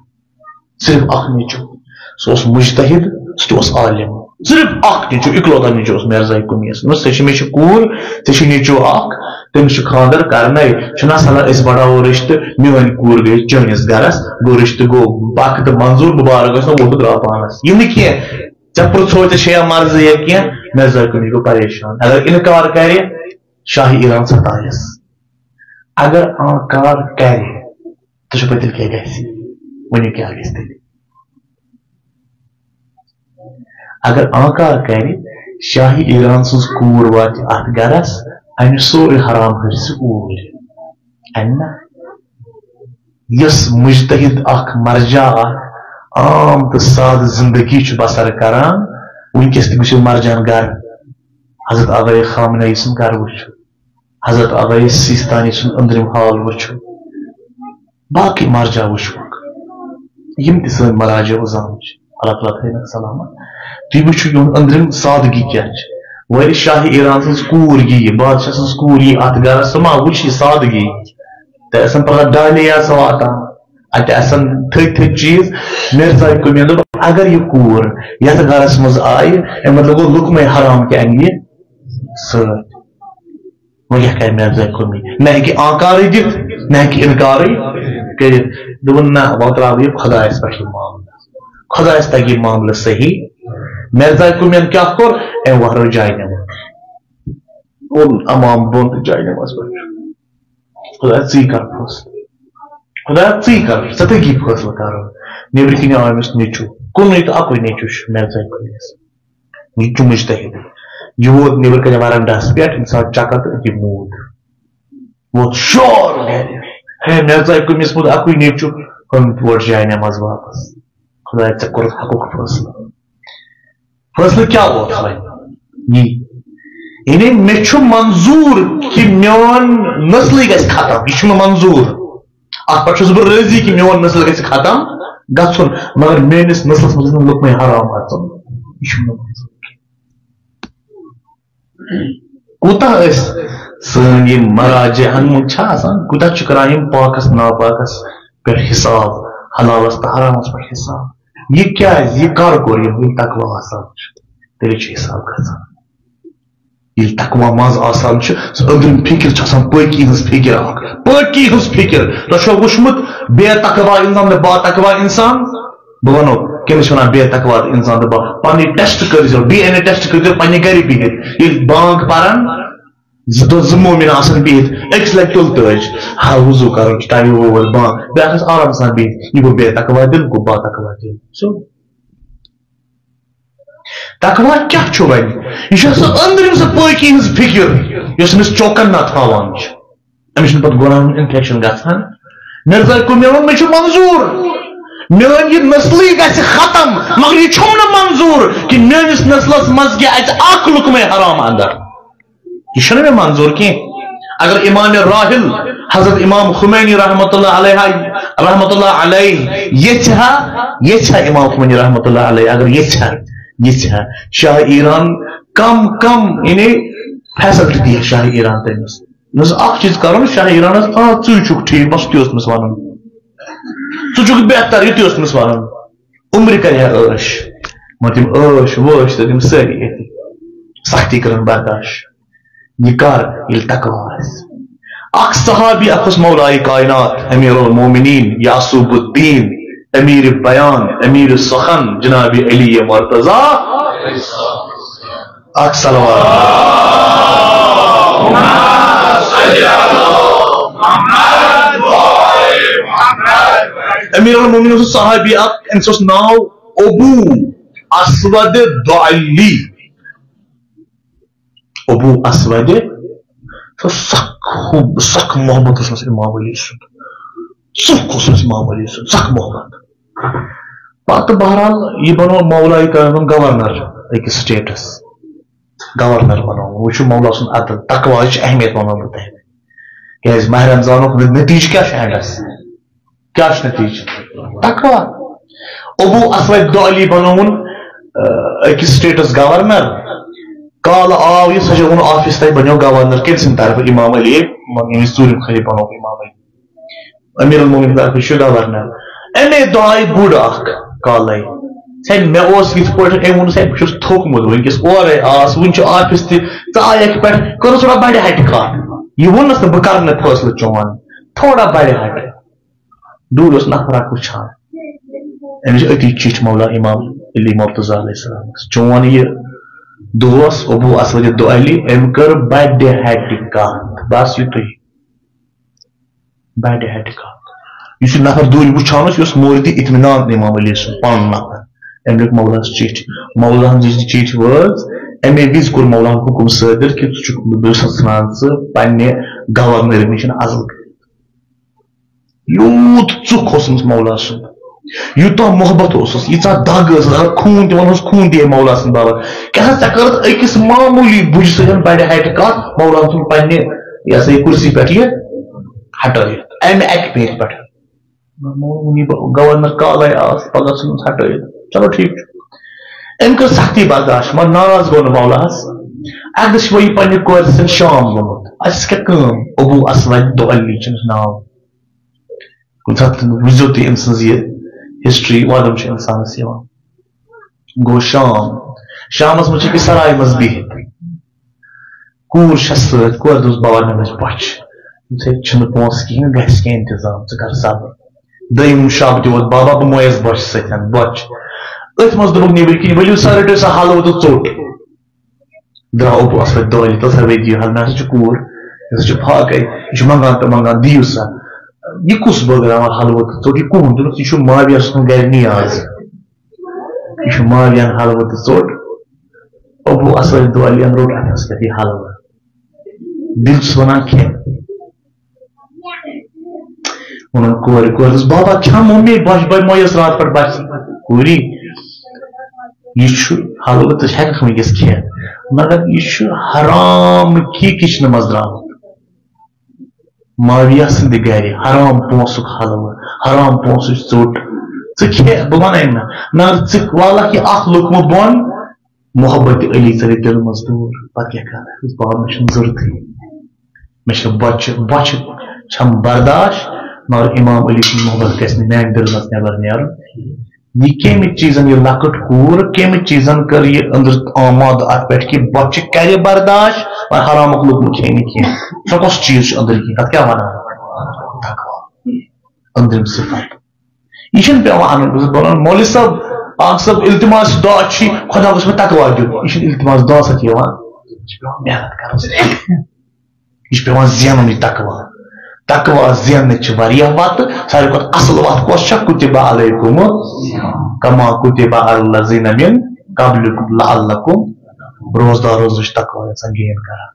صرف اکھ نیٚچوٗ۔ سُہ اوس مجتہد، سُہ تہِ اوس عالم۔ صرف اکھ نیٚچوٗ، اِکلوتا نیٚچوٗ اوس مرزا قُمیَس۔ دوٚپمَس، "ژےٚ چھِ، مےٚ چھِ کوٗر، ژےٚ چھِ نیٚچوٗ اکھ، تٔمِس چھُ خانٛدر کرنَے۔ چھُنہ سہل، أسۍ بڑاوو رِشتہٕ، میٛٲنۍ کوٗر گٔے چٲنِس گرس، گوٚو رِشتہٕ گوٚو، پکھ تہٕ منظوٗر، مُبارک ٲسۍ نہ، ووٚتھ تہٕ درٛاو پانس۔" یہِ نہٕ کینٛہہ، ژےٚ پرٛژھو، ژےٚ چھےٚ یا مرضی یا کینٛہہ، مرزا قُمی گوٚو پریشان۔ اگر اِنکار کرِ، شاہ ایران ستایس۔ اگر آنکار کرِ، تُہۍ چھِو پَتہٕ تیٚلہِ کیٛاہ گژھِ؟ ؤنِو کیٛاہ گژھِ تیٚلہِ؟ اگر آنکار کرِ، شاہی ایران سٕنٛز کوٗر واتہِ اَتھ گرس، اَمہِ سورُے حرام ہرسہِ اوٗرۍ۔ اَمہِ نہ؟ یۄس مجتہد اکھ، مرجع اکھ، عام تہٕ سادٕ زندگی چھُ بسر کران، وٕنکیٚس تہِ گوٚژھ یہِ مرجان گرٕ۔ حضرت آبائے خامنہ ای سُنٛد گرٕ وٕچھِو، حضرت آبائے سیستانی سُنٛد أنٛدرِم حال وٕچھِو، باقٕے مرجع وٕچھوکھ، یِم تہِ سٲنۍ مراجع عظام چھِ، اللہ تعالیٰ تھٲینَکھ سلامت۔ تُہۍ وٕچھِو یِہُنٛد أنٛدرِم سادگی کیٛاہ چھِ۔ وۄنۍ شاہ ایران سٕنٛز کوٗر یِیہِ، بادشاہ سٕنٛز کوٗر یِیہِ اَتھ گرس، سۄ ما وٕچھِ یہِ سادگی؟ تہٕ آسان پگاہ ڈالے یا سۄ واتان، اَتہِ آسان تھٔدۍ تھٔدۍ چیٖز۔ مرزا قُمِیَن دوٚپ، اگر یہِ کوٗر یَتھ گرس منٛز آیہِ، اَمیُک مطلب گوٚو لُقمَے حرام تہِ اَنہِ یہِ سۭتۍ۔ وۄنۍ کیٛاہ کرِ مرزا قُمی؟ نہ ہیٚکہِ آنکارٕے دِتھ، نہ ہیٚکہِ اِنکارٕے کٔرِتھ۔ دوٚپُن، نہ، وۄنۍ ترٛاوٕ یہِ خۄدایَس پٮ۪ٹھ یہِ معاملہٕ۔ خۄدایَس تَگہِ یہِ معاملہٕ صحیح۔ مرزا قُمِیَن کیٛاہ کوٚر؟ أمۍ وۄہرٲو جاے نٮ۪ماز۔ اوٚن اَمام بۄن تہٕ جاے نٮ۪ماز پٮ۪ٹھ۔ خۄدایا، ژٕے کر فٲصلہٕ۔ خۄدایا، ژٕے کر، ژےٚ تَگی فٲصلہٕ کَرُن۔ نیٚبرٕ کِنۍ آو أمِس نیٚچوٗ۔ کُنُے تہٕ اَکُے نیٚچوٗ چھُ مرزا قُمِیَس۔ یہِ چھُ مُجتہِد۔ یہِ ووت نیٚبرٕ کَنہِ وَرَنڈَس پٮ۪ٹھ، أمِس آو چَکَر تہٕ أتی موٗد۔ ووت شور گَرِ۔ ہے، مرزا قُمِیَس موٗد اَکُے نیٚچوٗ، ہُم ووت جاے نٮ۪ماز واپَس۔ خۄدایا، ژےٚ کوٚرُتھ حقُک فٲصلہٕ۔ فٲصلہٕ کیٛاہ اوس وۄنۍ؟ یی۔ یعنی مےٚ چھُ منظوٗر کہِ میون نسلٕے گژھِ ختم، یہِ چھُ مےٚ منظوٗر۔ اَتھ پٮ۪ٹھ چھُس بہٕ رٲضی کہِ میون نسل گژھِ ختم گژھُن، مگر میٲنِس نسلَس منٛز گژھِ نہٕ لُقمَے حرام اَژُن۔ یہِ چھُ مےٚ منظوٗر۔ کوٗتاہ أسۍ سٲنۍ یِم مراجعن منٛز چھِ آسان، کوٗتاہ چھِ کران یِم پاکَس ناپاکَس پٮ۪ٹھ حساب، حلالَس تہٕ حرامَس پٮ۪ٹھ حساب۔ یہِ کیٛازِ؟ یہِ کر کوٚر یِمو؟ ییٚلہِ تقوی آسان چھُ، تیٚلہِ چھُ حساب گژھان۔ ییٚلہِ تقوی منٛز آسان چھُ، سُہ أنٛدرِم فِکِر چھِ آسان پٲکی ہٕنٛز فِکِر اکھ۔ پٲکی ہٕنٛز فِکِر۔ تۄہہِ چھُوا وُچھمُت بے تقوی اِنسان تہٕ با تقوی اِنسان؟ بہٕ وَنو، کٔمِس چھِ وَنان بے تقوی اِنسان تہٕ با-، پَنٕنۍ ٹیسٹ کٔرۍزیو، ڈی این اے ٹیسٹ کٔرۍزیو پَنٕنہِ گَرِ بِہِتھ۔ ییٚلہِ بانٛگ پَران، زٕ دۄہ زٕ مومِن آسان بِہِتھ، أکِس لَگہِ تُلہٕ تٲج، ہا، وضوٗ کَرُن چھُ، ٹایمہِ ووت بانٛگ، بیٛاکھ آسہِ آرام سان بِہِتھ، یہِ گوٚو بے تقوی دِل، گوٚو با تقوی دِل۔ سیوٚد۔ تقوی کیٛاہ چھُ وۄنۍ؟ یہِ چھےٚ سۄ أنٛدرِم سۄ پٲکی ہٕنٛز فِکِر، یۄس أمِس چوکَن نہ تھاوان چھِ۔ أمِس چھُنہٕ پَتہٕ گۄناہَن ہُنٛد انفیکشن گژھان۔ مرزا قُمِیَن ووٚن، مےٚ چھُ منظوٗر، میٲنۍ یہِ نسلٕے گژھِ ختم، مگر یہِ چھُم نہٕ منظور کہِ میٲنِس نسلس منٛز کیٛاہ اَژِ اکھ لُقمے حرام اندر۔ یہِ چھُنہٕ مےٚ منظور کینٛہہ۔ اگر امام راحل حضرت امام خمینی رحمۃ اللہ علیہ، رحمۃ اللہ علیہ یژھِ ہا، یژھِ ہا امام خمینی رحمۃ اللہ علیہ، اگر یژھِ ہا، یژھِ ہا، شاہ ایران کم کم، یعنی، فیسلٹی دی ہا شاہ ایران تٔمِس۔ مےٚ اوس اکھ چیٖز کرُن، شاہ ایرانس، آ، ژٕے چھُکھ ٹھیٖک، بس تی اوس تٔمِس ونُن۔ ژٕ چھُکھ بہتر، یہِ تہِ اوس تٔمِس ونُن۔ عمرِ کرِ ہا عٲش، مگر تِم عٲش وٲش تہٕ تِم سٲری أتھۍ۔ سختی کٔرٕن برداش۔ یہِ کر؟ ییٚلہِ تقویٰ آسہِ۔ اکھ صحابی، اکھ اوس مولائے کائنات، امیر المومنین، یعصوب الدین، امیر بیان، امیر سخن، جناب علی مرتضی۔ اکھ صلوات۔ امیر المومنین اوس صحابی اکھ، أمِس اوس ناو ابو اسود دعلی۔ ابو اسود، سُہ سخ خوب، سخ محبت اوس امام علی سُنٛد۔ سُہ اوس امام علی سُنٛد سخ محبت۔ پتہٕ بہرحال یہِ بنوو مولائے کائنات گورنر أکِس سٹیٹس۔ گورنر بنوو۔ وٕچھِو مولا سُنٛد ادب، تقویٰ ہٕچ اہمیت وَنو بہٕ تۄہہِ۔ کیٛازِ ماہ رمضانُک نٔتیٖجہٕ کیٛاہ چھُ اینڈس؟ کیٛاہ چھُ نٔتیٖجہٕ؟ تقویٰ۔ ابو اسود دعلی بنووُن، آ، أکِس سٹیٹس گورنر۔ کالہٕ آو یہِ، سُہ چھُ ووٚن آفس تَتہِ بنیو گورنر کٔمۍ سٕنٛدِ طرفہٕ؟ امام علی، ییٚمِس ژوٗرِم خلیفہٕ بنوو امام علی۔ امیر المومنین طرفہٕ چھُ گورنر۔ اَمے دۄہ آیہِ بُڈ اکھ کالے۔ ہے، مےٚ اوس یِتھ پٲٹھۍ، أمۍ ووٚن، ہے، بہٕ چھُس تھوٚکمُت وٕنکیٚس، اورے آس، وٕنہِ چھُ آفس تہِ، ژٕ آیکھ پٮ۪ٹھ، کٔرٕس تھوڑا بڑِ ہٹہِ کتھ۔ یہِ ووٚننس نہٕ، بہٕ کرٕ نہٕ فٲصلہٕ چون، تھوڑا بڑِ ہٹہِ۔ دوٗرِ اوس نفر اکھ وٕچھان۔ أمِس چھِ أتی چِٹھۍ مولا امام علی مرتضی علیہ السلامس۔ چون یہِ دوس ابو اسود دعلی، أمۍ کٔر بڑِ ہٹہِ کتھ۔ بس یُتُے۔ بڑِ ہٹہِ کتھ۔ یُس یہِ نفر دوٗرِ وٕچھان اوس، یہِ اوس موردِ اطمینان امام علی سُنٛد پنُن نفر۔ أمۍ لیوٚکھ مولاہس چِٹھۍ۔ مولاہن دِژ یہِ چِٹھۍ وٲژ۔ اَمے وِزِ کوٚر مولاہن حُکُم صٲدِر کہِ ژٕ چھُکھ، بہٕ چھُس ژھٕنان ژٕ پننہِ گورنر نِش عزل کٔرِتھ۔ یوٗت ژُکھ اوس أمِس مولا سُنٛد، یوٗتاہ محبت اوسُس، ییٖژاہ دگ ٲسٕس، اگر خوٗن تہِ وَنہوس، خوٗن تہِ یی مولا سٕنٛدِ باپتھ۔ کیٛاہ سا، ژےٚ کٔرٕتھ أکِس معموٗلی بُجہِ سۭتۍ بَڑِ ہَٹہِ کَتھ، مولا سُنٛد پنٛنہِ، یہِ ہسا یہِ، کُرسی پٮ۪ٹھ یہِ ہٹٲیِتھ، اَمہِ اَکہِ پھیرِ پٮ۪ٹھ۔ گورنر کالے آس، پگاہ ژھٕنُس ہٹٲیِتھ۔ چلو ٹھیٖک چھُ۔ أمۍ کٔر سختی برداشت، مگر ناراض گوٚو نہٕ مولاہس۔ اَکہِ دۄہ چھُ وۄنۍ یہِ پننہِ کورِ سۭتۍ شام گوٚمُت۔ اَسہِ کیٛاہ کٲم؟ ابو اسود دعلی چھُ أمِس ناو۔ کُنہِ ساتہٕ وٕچھزیو تُہۍ أمۍ سٕنٛز یہِ ہسٹری، وَدُن چھُ اِنسانَس یِوان۔ گوٚو شام، شامَس منٛز چھِ أکِس سرایہِ منٛز بِہِتھ۔ کوٗر چھَس سۭتۍ، کورِ دوٚپُس، "بابا، مےٚ لٔج بۄچھِ، ژےٚ چھِنہٕ پونٛسہٕ کِہیٖنۍ، گژھِ کینٛہہ اِنتظام، ژٕ کر صبر۔" دوٚیِم شب تہِ ووت، "بابا، بہٕ مویَس بۄچھِ سۭتۍ، بۄچھِ۔" أتھۍ منٛز دوٚپُکھ نیٚبٕرۍ کِنۍ، "ؤلِو سا، رٔٹِو سا حلوٕ تہٕ ژوٚٹ۔" درٛاو ابو اسود دٲلہِ تہٕ سا، "وۄنۍ دِیِو حظ، مےٚ ہسا چھِ کوٗر، مےٚ ہسا چھِ فاقے، یہِ چھُ منٛگان تہٕ منٛگان، دِیِو سا۔" یہِ کُس بٲگراوان حلوٕ تہٕ ژوٚٹ؟ یہِ کُہُنٛد؟ دوٚپُکھ، "یہِ چھُ معاویہ سُنٛد گرِ نیاز۔" یہِ چھُ ماویَن حلوٕ تہٕ ژوٚٹ۔ ابو اسود دوالیَن روٚٹ اَتھَس پٮ۪ٹھ یہِ حلوٕ۔ دِل چھُس وَنان کھےٚ۔ ووٚنُن کورِ، کورِ دوٚپُس، "بابا، کھٮ۪مو مے بۄچھِ، بہٕ مویَس راتھ پٮ۪ٹھ بۄچھِ سۭتۍ۔" کوٗری، یہِ چھُ حلوٕ، ژٕ ہٮ۪کَکھ وٕنۍکٮ۪س کھٮ۪تھ، مگر یہِ چھُ حرام کہِ کِچنہٕ منٛز درٛامُت۔ معاویہ سٕنٛدِ گرِ حرام پونٛسُک حلوٕ، حرام پونٛسٕچ ژوٚٹ۔ ژٕ کھے، بہٕ وَنَے نہٕ۔ مگر ژٕ والَکھ یہِ اَکھ لُقمہٕ بۄن، محبت علی ژَلہِ دِلہٕ منٛز دوٗر۔ پَتہٕ کیٛاہ کَرٕ؟ بہٕ وَنہٕ، مےٚ چھُنہٕ ضوٚرتھٕے۔ مےٚ چھِ بۄچھِ، بۄچھِ چھَم برداش، مگر امام علی سُنٛد محبت گژھِ نہٕ میٛانہِ دِلہٕ منٛز نٮ۪بر نیرُن۔ یہِ کَمہِ چیٖزن، یہِ لۄکٕٹ کوٗر کَمہِ چیٖزن کٔر یہِ أنٛدرٕ آماد اَتھ پٮ۪ٹھ کہِ بۄچھِ کَرِ برداش، مگر حرامُک لُقمہٕ کھیٚیہِ نہٕ کینٛہہ؟ سۄ کۄس چیٖز چھِ أنٛدرٕ کِنۍ؟ تَتھ کیٛاہ وَنان؟ تقویٰ۔ أنٛدرِم صفت۔ یہِ چھُنہٕ پٮ۪وان اَنُن، بہٕ چھُس وَنان، مولوی صٲب، اَکھ صٲب، التماس دُعا چھُے، خۄدا گوٚژھ مےٚ تقویٰ دیُن۔ یہِ چھُنہٕ التماس دُعا سۭتۍ یِوان۔ یہِ چھُ پٮ۪وان محنت کَرٕنۍ۔ یہِ چھُ پٮ۪وان زینُن یہِ تقویٰ۔ تقویٰ زیننٕچ چھِ واریاہ وَتہٕ۔ ساروی کھۄتہٕ اَصٕل وَتھ کۄس چھےٚ؟ کُتِبَ علیکم کما کُتِبَ علی الذین من قبلکم لعلکم، روزدار روزنٕچ تقویٰ اِنسان گین کران۔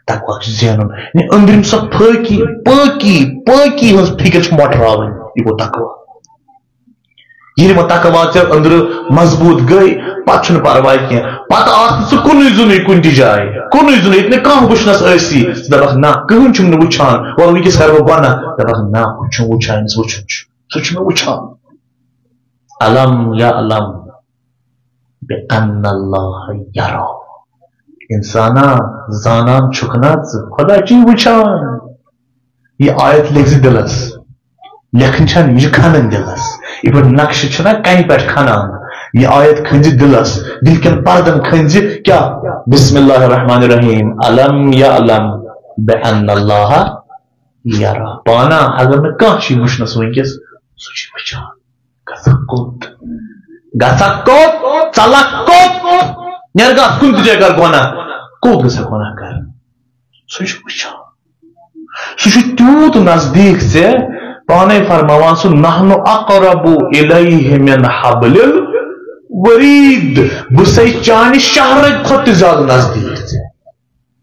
تقویٰ چھُ زینُن۔ یعنی أنٛدرِم سۄ پھٲکی، پٲکی، پٲکی ہٕنٛز فِکر چھِ مۄٹراوٕنۍ۔ یہِ گوٚو تقویٰ۔ ییٚلہِ وۄنۍ تقوا ژےٚ أنٛدرٕ مضبوٗط گٔے، پتہٕ چھُنہٕ پرواے کینٛہہ۔ پتہٕ آس نہٕ ژٕ کُنُے زوٚنُے کُنہِ تہِ جایہِ، کُنُے زوٚنُے، ییٚتہِ نہٕ کانٛہہ وٕچھنس ٲسی، ژٕ دپکھ، نہ، کٕہٕنۍ چھُم نہٕ وٕچھان، وَلہٕ وٕنکیٚس کرٕ بہٕ گۄناہ، دپکھ، نہ، ہُہ چھُم وٕچھان، أمِس وٕچھُن چھُ، سُہ چھُ مےٚ وٕچھان۔ الم یا الم بِأَنَّ اللَّهَ يَرَى۔ انسانا، زانان چھُکھ نا ژٕ، خدا چھُے وٕچھان۔ یہِ آیت لیکھ زِ دِلس، لیکھٕنۍ چھَنہٕ، یہِ چھِ کھنٕنۍ دِلس۔ یہِ پٲٹھۍ نقشہٕ چھِنہ کنہِ پٮ۪ٹھ کھنان، یہِ آیت کھٔنۍ زِ دِلس، دِل کٮ۪ن پردن کھٔنۍ زِ کیٛاہ؟ بسم اللہ الرحمن الرحیم، الم یعلم بِأَنَّ اللَّهَ يَرَى۔ پانہ اگر نہٕ کانٛہہ چھُے وٕچھنس وٕنکیٚس، سُہ چھُے وٕچھان۔ گژھکھ کوٚت؟ گژھکھ کوٚت؟ ژلکھ کوٚت؟ نیرٕ گژھ کُنہِ تہِ جایہِ کر گۄناہ۔ کوٚت گژھکھ گۄناہ کرنہِ؟ سُہ چھُ وٕچھان۔ سُہ چھُ تیوٗت نزدیٖک ژےٚ، پانے فرماوان سُہ، "نحن اقرب الیہ من حبل الورید"۔ بہٕ چھُسے چانہِ شہرگ کھۄتہٕ تہِ زیادٕ نزدیٖک ژےٚ۔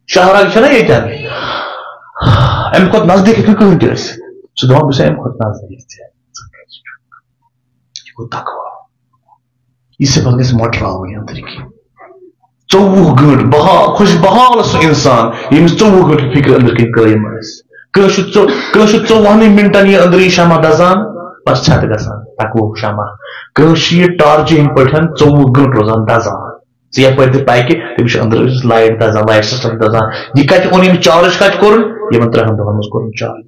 شہرگ چھےٚ نا ییٚتٮ۪ن؟ اَمہِ کھۄتہٕ نزدیٖک ہیٚکہِ نہٕ کٕہٕنۍ تہِ ٲسِتھ۔ سُہ دَپان، "بہٕ چھُسے اَمہِ کھۄتہٕ نزدیٖک ژےٚ۔" یہِ صفت گژھِ مۄٹراوٕنۍ أنٛدرۍ کِنۍ۔ ژوٚوُہ گٲنٛٹہٕ بحال، خۄش بحال سُہ اِنسان، ییٚمِس ژوٚوُہ گٲنٛٹہٕ فِکر أنٛدرۍ کِنۍ قٲیِم آسہِ۔ کٲنٛسہِ چھُ ژو-، کٲنٛسہِ چھُ ژوٚوُہنٕے مِنٹَن یہِ أنٛدرٕے شمع دَزان، پَتہٕ چھَتھ گژھان تَکوُہ شمع۔ کٲنٛسہِ چھُ یہِ ٹارچہِ ہِنٛدۍ پٲٹھۍ ژوٚوُہ گٲنٛٹہٕ روزان دَزان۔ ژٕ یَپٲرۍ تہِ پَکہِ، تٔمِس چھُ أنٛدرٕ لایٹ دَزان، لایٹ سِسٹَم دَزان۔ یہِ کَتہِ اوٚن أمِس چارٕج کَتہِ کوٚرُن؟ یِمَن ترٛہَن دۄہَن منٛز کوٚرُن چارٕج۔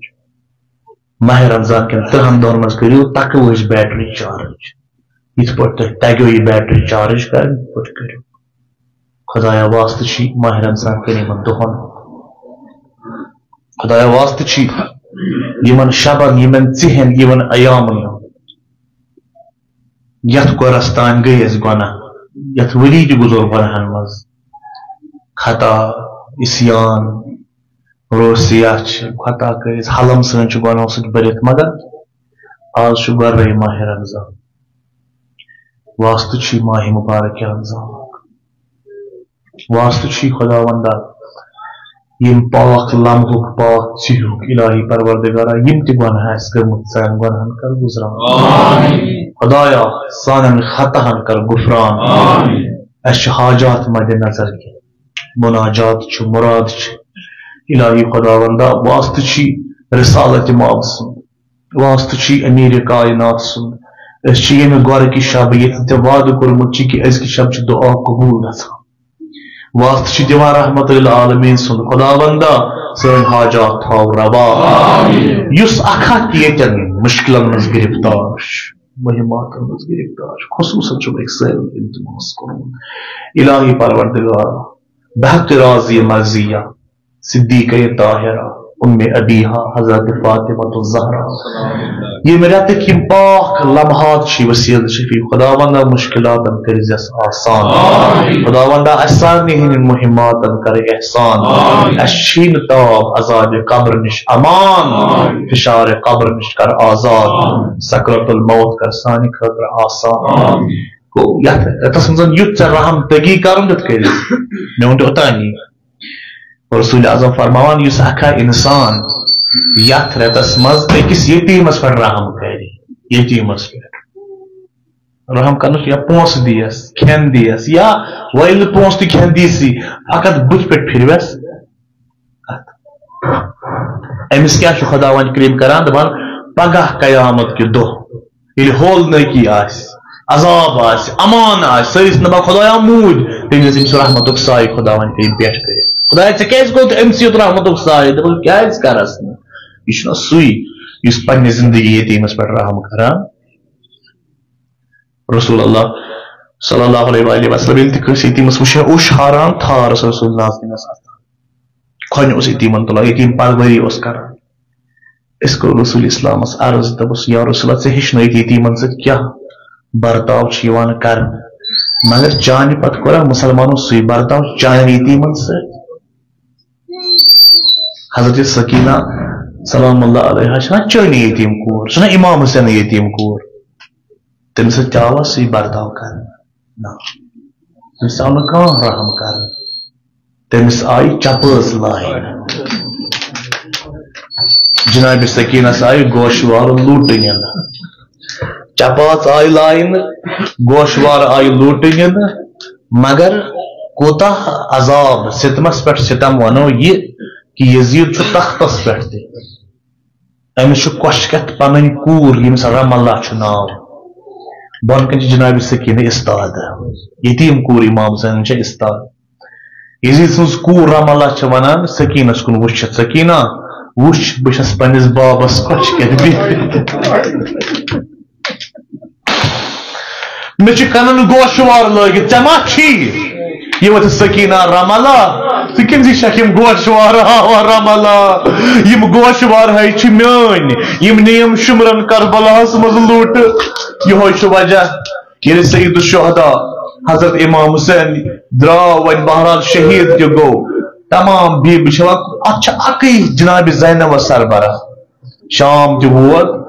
ماہِ رمضان کٮ۪ن ترٛہَن دۄہَن منٛز کٔرِو تَکوٕہٕچ بیٹری چارٕج۔ یِتھ پٲٹھۍ تۄہہِ تَگیو یہِ بیٹری چارٕج کَرٕنۍ، یِتھ پٲٹھۍ کٔرِو۔ خۄدایا واسطہٕ چھی ماہِ رمضان کٮ۪ن یِمَن دۄہَن۔ خۄدایا واسطہٕ چھی یِمَن شبَن، یِمَن ژِہٮ۪ن، یِمَن ایامَن ہُنٛد، یَتھ گۄرَس تانۍ گٔے اَسہِ گۄناہ، یَتھ ؤری تہِ گُزور گۄناہَن منٛز۔ خطا، عصیان، روسیہ چھِ خطا کٔرِتھ، حلم سٲنۍ چھِ گۄناہو سۭتۍ بٔرِتھ، مگر آز چھُ گۄڈے ماہِ رمضان۔ واسطہٕ چھُ ماہِ مبارک رمضانُک۔ واسطہٕ چھُ خداوندا، یِم پاک لمحُک، پاک ژِہُک، الہی پروردگارا، یِم تہِ گۄناہ آسہِ گٔمٕتۍ، سانٮ۪ن گۄناہن کر گُزران۔ آمین۔ خدایا، سانٮ۪ن خطاہن کر غفران۔ آمین۔ اَسہِ چھِ حاجات مدِ نظر کینٛہہ۔ مناجات چھُ، مراد چھُ۔ الہی خداوندا، واسطہٕ چھی رسالت ماب سُنٛد، واسطہٕ چھی امیر کائنات سُنٛد۔ أسۍ چھِ ییٚمہِ گۄرٕ کہِ شب، ییٚتہِ ژےٚ وعدٕ کوٚرمُت چھُ کہِ أزکہِ شب چھُ دعا قبول گژھان۔ واسطہٕ چھِ دِوان رحمت للعالمین سُنٛد۔ خداوندا، سٲنۍ حاجات تھاو روا۔ آمین۔ یُس اکھ اکھ ییٚتٮ۪ن مُشکلن منٛز گرفتار چھُ، مہماتن منٛز گرفتار چھُ، خصوصاً چھُم أکۍ سٲلِم التماس کوٚرمُت، الہی پروردگار، بحق راضی مرضیہ، صدیقہ طاہرہ، ام ابیہا حضرت فاطمہ الزہرا، ییٚمہِ رٮ۪تٕکۍ یِم پاک لمحات چھِ وسیلہٕ شفیع خداوندا، مشکلاتن کٔرزٮ۪س آسان۔ آمین۔ خداوندا، اسہِ سارنٕے ہٕنٛدٮ۪ن مہماتن کر احسان۔ آمین۔ اسہِ چھُے نہٕ تاب عذابِ قبر نِش امان۔ آمین۔ فشارِ قبر نِش کر آزاد۔ آمین۔ سکرات الموت کر سانہِ خٲطرٕ آسان۔ آمین۔ گوٚو، یتھ رٮ۪تس منٛز یُتھ ژےٚ رحم تگی کرُن، تیُتھ کٔرِتھ۔ مےٚ ووٚن تۄہہِ اوٚتانی، رسول اعظم فرماوان، یُس اکھا انسان یتھ رٮ۪تس منٛز أکِس یتیمس پٮ۪ٹھ رحم کرِ، یتیمس پٮ۪ٹھ رحم کرنس، یا پونسہٕ دِیس، کھٮ۪ن دِیس، یا وۄلۍ نہٕ پونسہٕ تہٕ کھٮ۪ن دیسی، فقط بُتھِ پٮ۪ٹھ پھِروٮ۪س۔ أمِس کیٛاہ چھُ خداوند کریم کران؟ دپان، پگاہ قیامت کہِ دۄہ ییٚلہِ ہولنٲکی آسہِ، عذاب آسہِ، امان آسہِ، سٲری چھِ دَپان، "خۄدایا موٗدۍ"، تٔمِس گژھِ أمِس رحمتُک سایہِ خۄداوند کریم پٮ۪ٹھ کٔرِتھ۔ "خۄدایا، ژےٚ کیٛازِ گوٚو تہٕ أمِس یُتھ رحمتُک سایہِ؟" دَپان، "کیٛازِ کَرَس نہٕ؟ یہِ چھُنہ سُے یُس پننہِ زندگی یتیٖمَس پٮ۪ٹھ رحم کران؟" رسول اللہ صلی اللہ علیہ وآلہ وسلم ییٚلہِ تہِ کٲنٛسہِ یتیٖمَس وٕچھِ ہا اوٚش ہاران، تھار اوس رسول اللہ صلی اللہ علیہ وسلم۔ کھۄنہِ اوس یتیٖمَن تُلان، یتیٖم پروری اوس کران۔ أسۍ کوٚر رسول اسلامس عرض، دوٚپُس، "یا رسول اللہ، ژےٚ ہیٚچھنٲیِتھ یتیٖمن سۭتۍ کیٛاہ برتاو چھُ یِوان کرنہٕ، مگر چانہِ پتہٕ کوٚرا مُسلمانو سُے برتاو چانٮ۪ن یتیٖمن سۭتۍ؟" حضرت سکینہ سلام اللہ علیہا چھنا چٲنی یتیٖم کوٗر، چھنا امام حسینٕے یتیٖم کوٗر، تٔمِس سۭتۍ تہِ آوا سُے برتاو کرنہٕ؟ نہ، تٔمِس آو نہٕ کانٛہہ رحم کرنہٕ۔ تٔمِس آیہِ چپٲز لاینہٕ۔ جناب سکینس آیہِ گوشوارٕ لوٗٹہٕ نِنہٕ۔ چپاژ آیہِ لاینہٕ، گوشوار آیہِ لوٗٹہٕ نِنہٕ، مگر کوٗتاہ عذاب، ستمس پٮ۪ٹھ ستم ونو یہِ کہِ یزید چھُ تختس پٮ۪ٹھ تہِ۔ أمِس چھُ کۄچھِ کٮ۪تھ پنٕنۍ کوٗر، ییٚمِس رملہ چھُ ناو۔ بۄنہٕ کنہِ چھِ جناب سکینہ استاد، یتیٖم کوٗر امام حسین چھےٚ استاد۔ یزید سٕنٛز کوٗر رملہ چھِ ونان سکینس کُن وٕچھِتھ، "سکینہ، وٕچھ، بہٕ چھَس پننِس بابس کۄچھِ کٮ۪تھ بِہِتھ۔ مےٚ چھِ کنن گوشوار لٲگِتھ، ژےٚ ما چھی؟" یہِ وۄتھِ سکینہ، "رملہ، ژٕ کٔمۍ سٕے چھَکھ یِم گوشوار ہاوان؟ رملہ، یِم گوشوار ہے چھِ میٲنۍ، یِم نِیَم شُمرن کربلاہس منٛز لوٗٹہٕ۔" یِہوٚے چھُ وجہ ییٚلہِ سید الشہداء حضرت امام حسین درٛاو، وۄنۍ بہرحال شہیٖد تہِ گوٚو، تمام بیبہِ چھِ وَنان، اَتھ چھِ اَکٕے جناب زینبس سربراہ۔ شام تہِ ووت،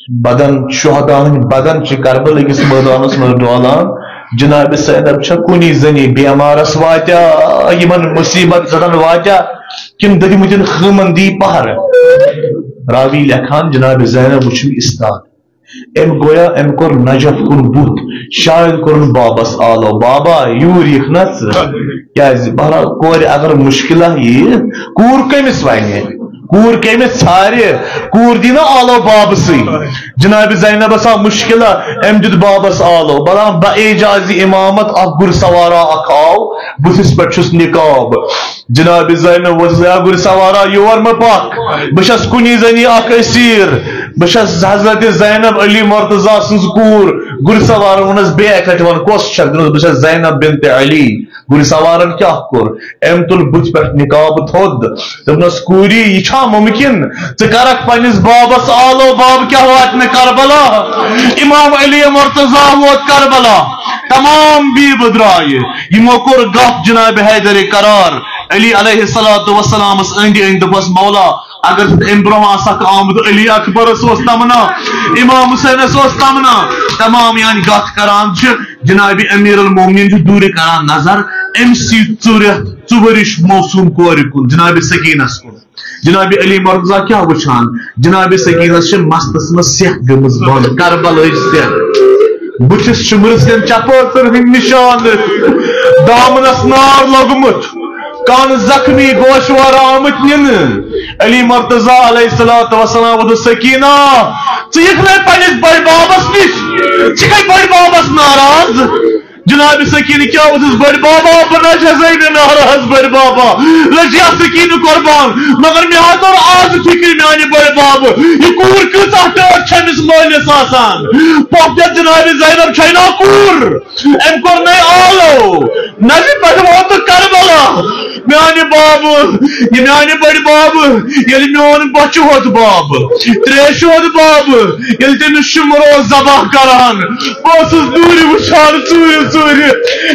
بدن شہداہن ہٕنٛدۍ بدن چھِ کربلہٕ کِس مٲدانس منٛز ڈولان۔ جناب زینب چھےٚ کُنی زٔنی، بیمارس واتیا، یِمن مصیبت زدن واتیا، کِنہٕ دٔدمٕتٮ۪ن خۭمن دی پہرٕ؟ راوی لیکھان، جناب زینب وٕچھُن استاد۔ أمۍ گویا أمۍ کوٚر نجف کُن بُتھ، شاید کوٚرُن بابس آلو، "بابا، یوٗرۍ یِکھ نا ژٕ؟" کیازِ؟ بہرحال، کورِ اگر مُشکلہ ییہِ، کوٗر کٔمِس ونہِ؟ کوٗر کٔمِس ژھارِ؟ کوٗر دی نا آلو بابسٕے۔ جناب زینبس آو مُشکلہ، أمۍ دیُت بابس آلو، بلام بہ اعجازِ امامت اکھ گُرۍ سوارا اکھ آو، بُتھِس پٮ۪ٹھ چھُس نقاب۔ جناب زینب ووٚتھُس، "یا گُرۍ سوارا، یور مہ پکھ، بہٕ چھَس کُنی زٔنی اکھ اسیٖر، بہٕ چھَس حضرت زینب علی مرتضیٰ سٕنٛز کوٗر۔" گُرۍ سوارن ووٚنُس بیٚیہِ اَکہِ لٹہِ، وَن، "کۄس چھَکھ؟" دوٚپنَس، "بہٕ چھَس زینب بنت علی۔" گُرۍ سوارن کیٛاہ کوٚر؟ أمۍ تُل بُتھِ پٮ۪ٹھ نقاب تھوٚد، دوٚپنَس، "کوٗری، یہِ چھا مُمکِن؟ ژٕ کرکھ پننِس بابس آلو، باب کیٛاہ واتنہٕ کربلا؟ امام علی مرتضیٰ ووت کربلا۔" تمام بیبہٕ درٛایہِ۔ یِمو کوٚر گپ جناب حیدر قرار۔ علی علیہ الصلوۃ والسلامس أنٛدۍ أنٛدۍ دوٚپس، "مولا، اگر ژٕ امہِ برونٛہہ آسکھ آمُت، علی اکبرس اوس تمنا، امام حسینس اوس تمنا۔" تمام یعنی گپ کران چھِ، جناب امیر المومنین چھُ دوٗرِ کران نظر أمۍ سٕے ژُرٮ۪تھ ژُ ؤرِش موسوٗم کورِ کُن، جناب سکینس کُن۔ جناب علی مرتضیٰ کیٛاہ وٕچھان؟ جناب سکینس چھِ مستس منٛز سیٚکھ گٔمٕژ بنٛد، کربلٕچ سیٚکھ۔ بٕتھِس چھِ مٕرژٮ۪ن چپٲژن ہٕنٛدۍ نشانہٕ، دامنس نار لوٚگمُت، کن زخمی، گوشوار آمٕتۍ نِنہٕ۔ علی مرتضیٰ علیہ الصلوۃ والسلام ووٚنُس، "سکینہ، ژٕ یِکھ نَے پننِس بٔڑۍ بابس نِش؟ ژٕ چھِکھے بٔڑۍ بابس ناراض؟" جناب سکینہ کیٛاہ ووٚنُس، "بٔڑۍ بابا، بہٕ نہ چھَسے نہٕ ناراض، بٔڑۍ بابا، لٔج یا سکینہ قربان، مگر مےٚ ہا توٚر آز فکرِ میانہِ بٔڑۍ بابہٕ، یہِ کوٗر کۭژاہ ٹٲٹھ چھےٚ أمِس مٲلِس آسان۔ پۄپھ تہِ جناب زینب چھے نا کوٗر، أمۍ کوٚر نَے آلو، نَے پٮ۪ٹھ ووتُکھ کربلا۔ میانہِ بابہٕ، یہِ میانہِ بٔڑۍ بابہٕ، ییٚلہِ میون بۄچھِ ہیوٚت بابہٕ، تریشہِ ہیوٚت بابہٕ، ییٚلہِ تٔمِس شُمرٕ اوس ذبح کران، بہٕ اوسُس دوٗرِ وٕچھان ژوٗرِ ژوٗرِ۔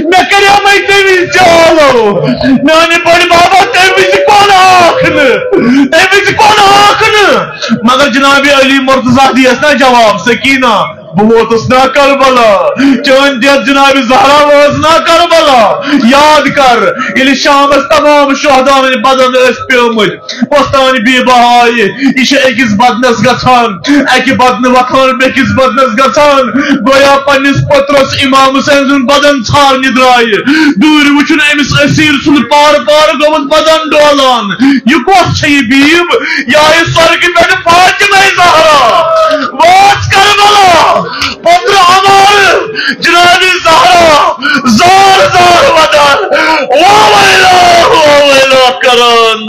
مےٚ کریمَے تَمہِ وِزِ تہِ آلو۔ میانہِ بٔڑۍ بابا، تَمہِ وِزِ کۄن آکھ نہٕ؟ تَمہِ وِزِ کۄن آکھ نہٕ؟" مگر جناب علی مرتضیٰ دِیَس نا جواب، سکینہ، بہٕ ووتُس نا کربلا، چٲنۍ دٮ۪د جناب زہرا وٲژ نا کربلا۔ یاد کر، ییٚلہِ شامس تمام شہداہن ہٕنٛدۍ بدن ٲسۍ پیومٕتۍ، وۄستانہِ بیبہٕ آیہِ، یہِ چھِ أکِس بدنس گژھان، اکہِ بدنہٕ وۄتھان بیٚکِس بدنس گژھان، گویا پننِس پٔترس امام حسین سُنٛد بدن ژھارنہِ درٛایہِ۔ دوٗرِ وٕچھُن أمِس اسیٖر سُنٛد پارٕ پارٕ گوٚمُت بدن ڈولان۔ یہِ کۄس چھےٚ یہِ بیٖب؟ یہِ آیہِ سۄرگہِ پٮ۪ٹھ فاطمہ زہرا۔ وٲژ کربلا، پٔترٕ عمارٕ، جناب زہرا، زار زار ودان، وا ویلا، وا ویلا کران۔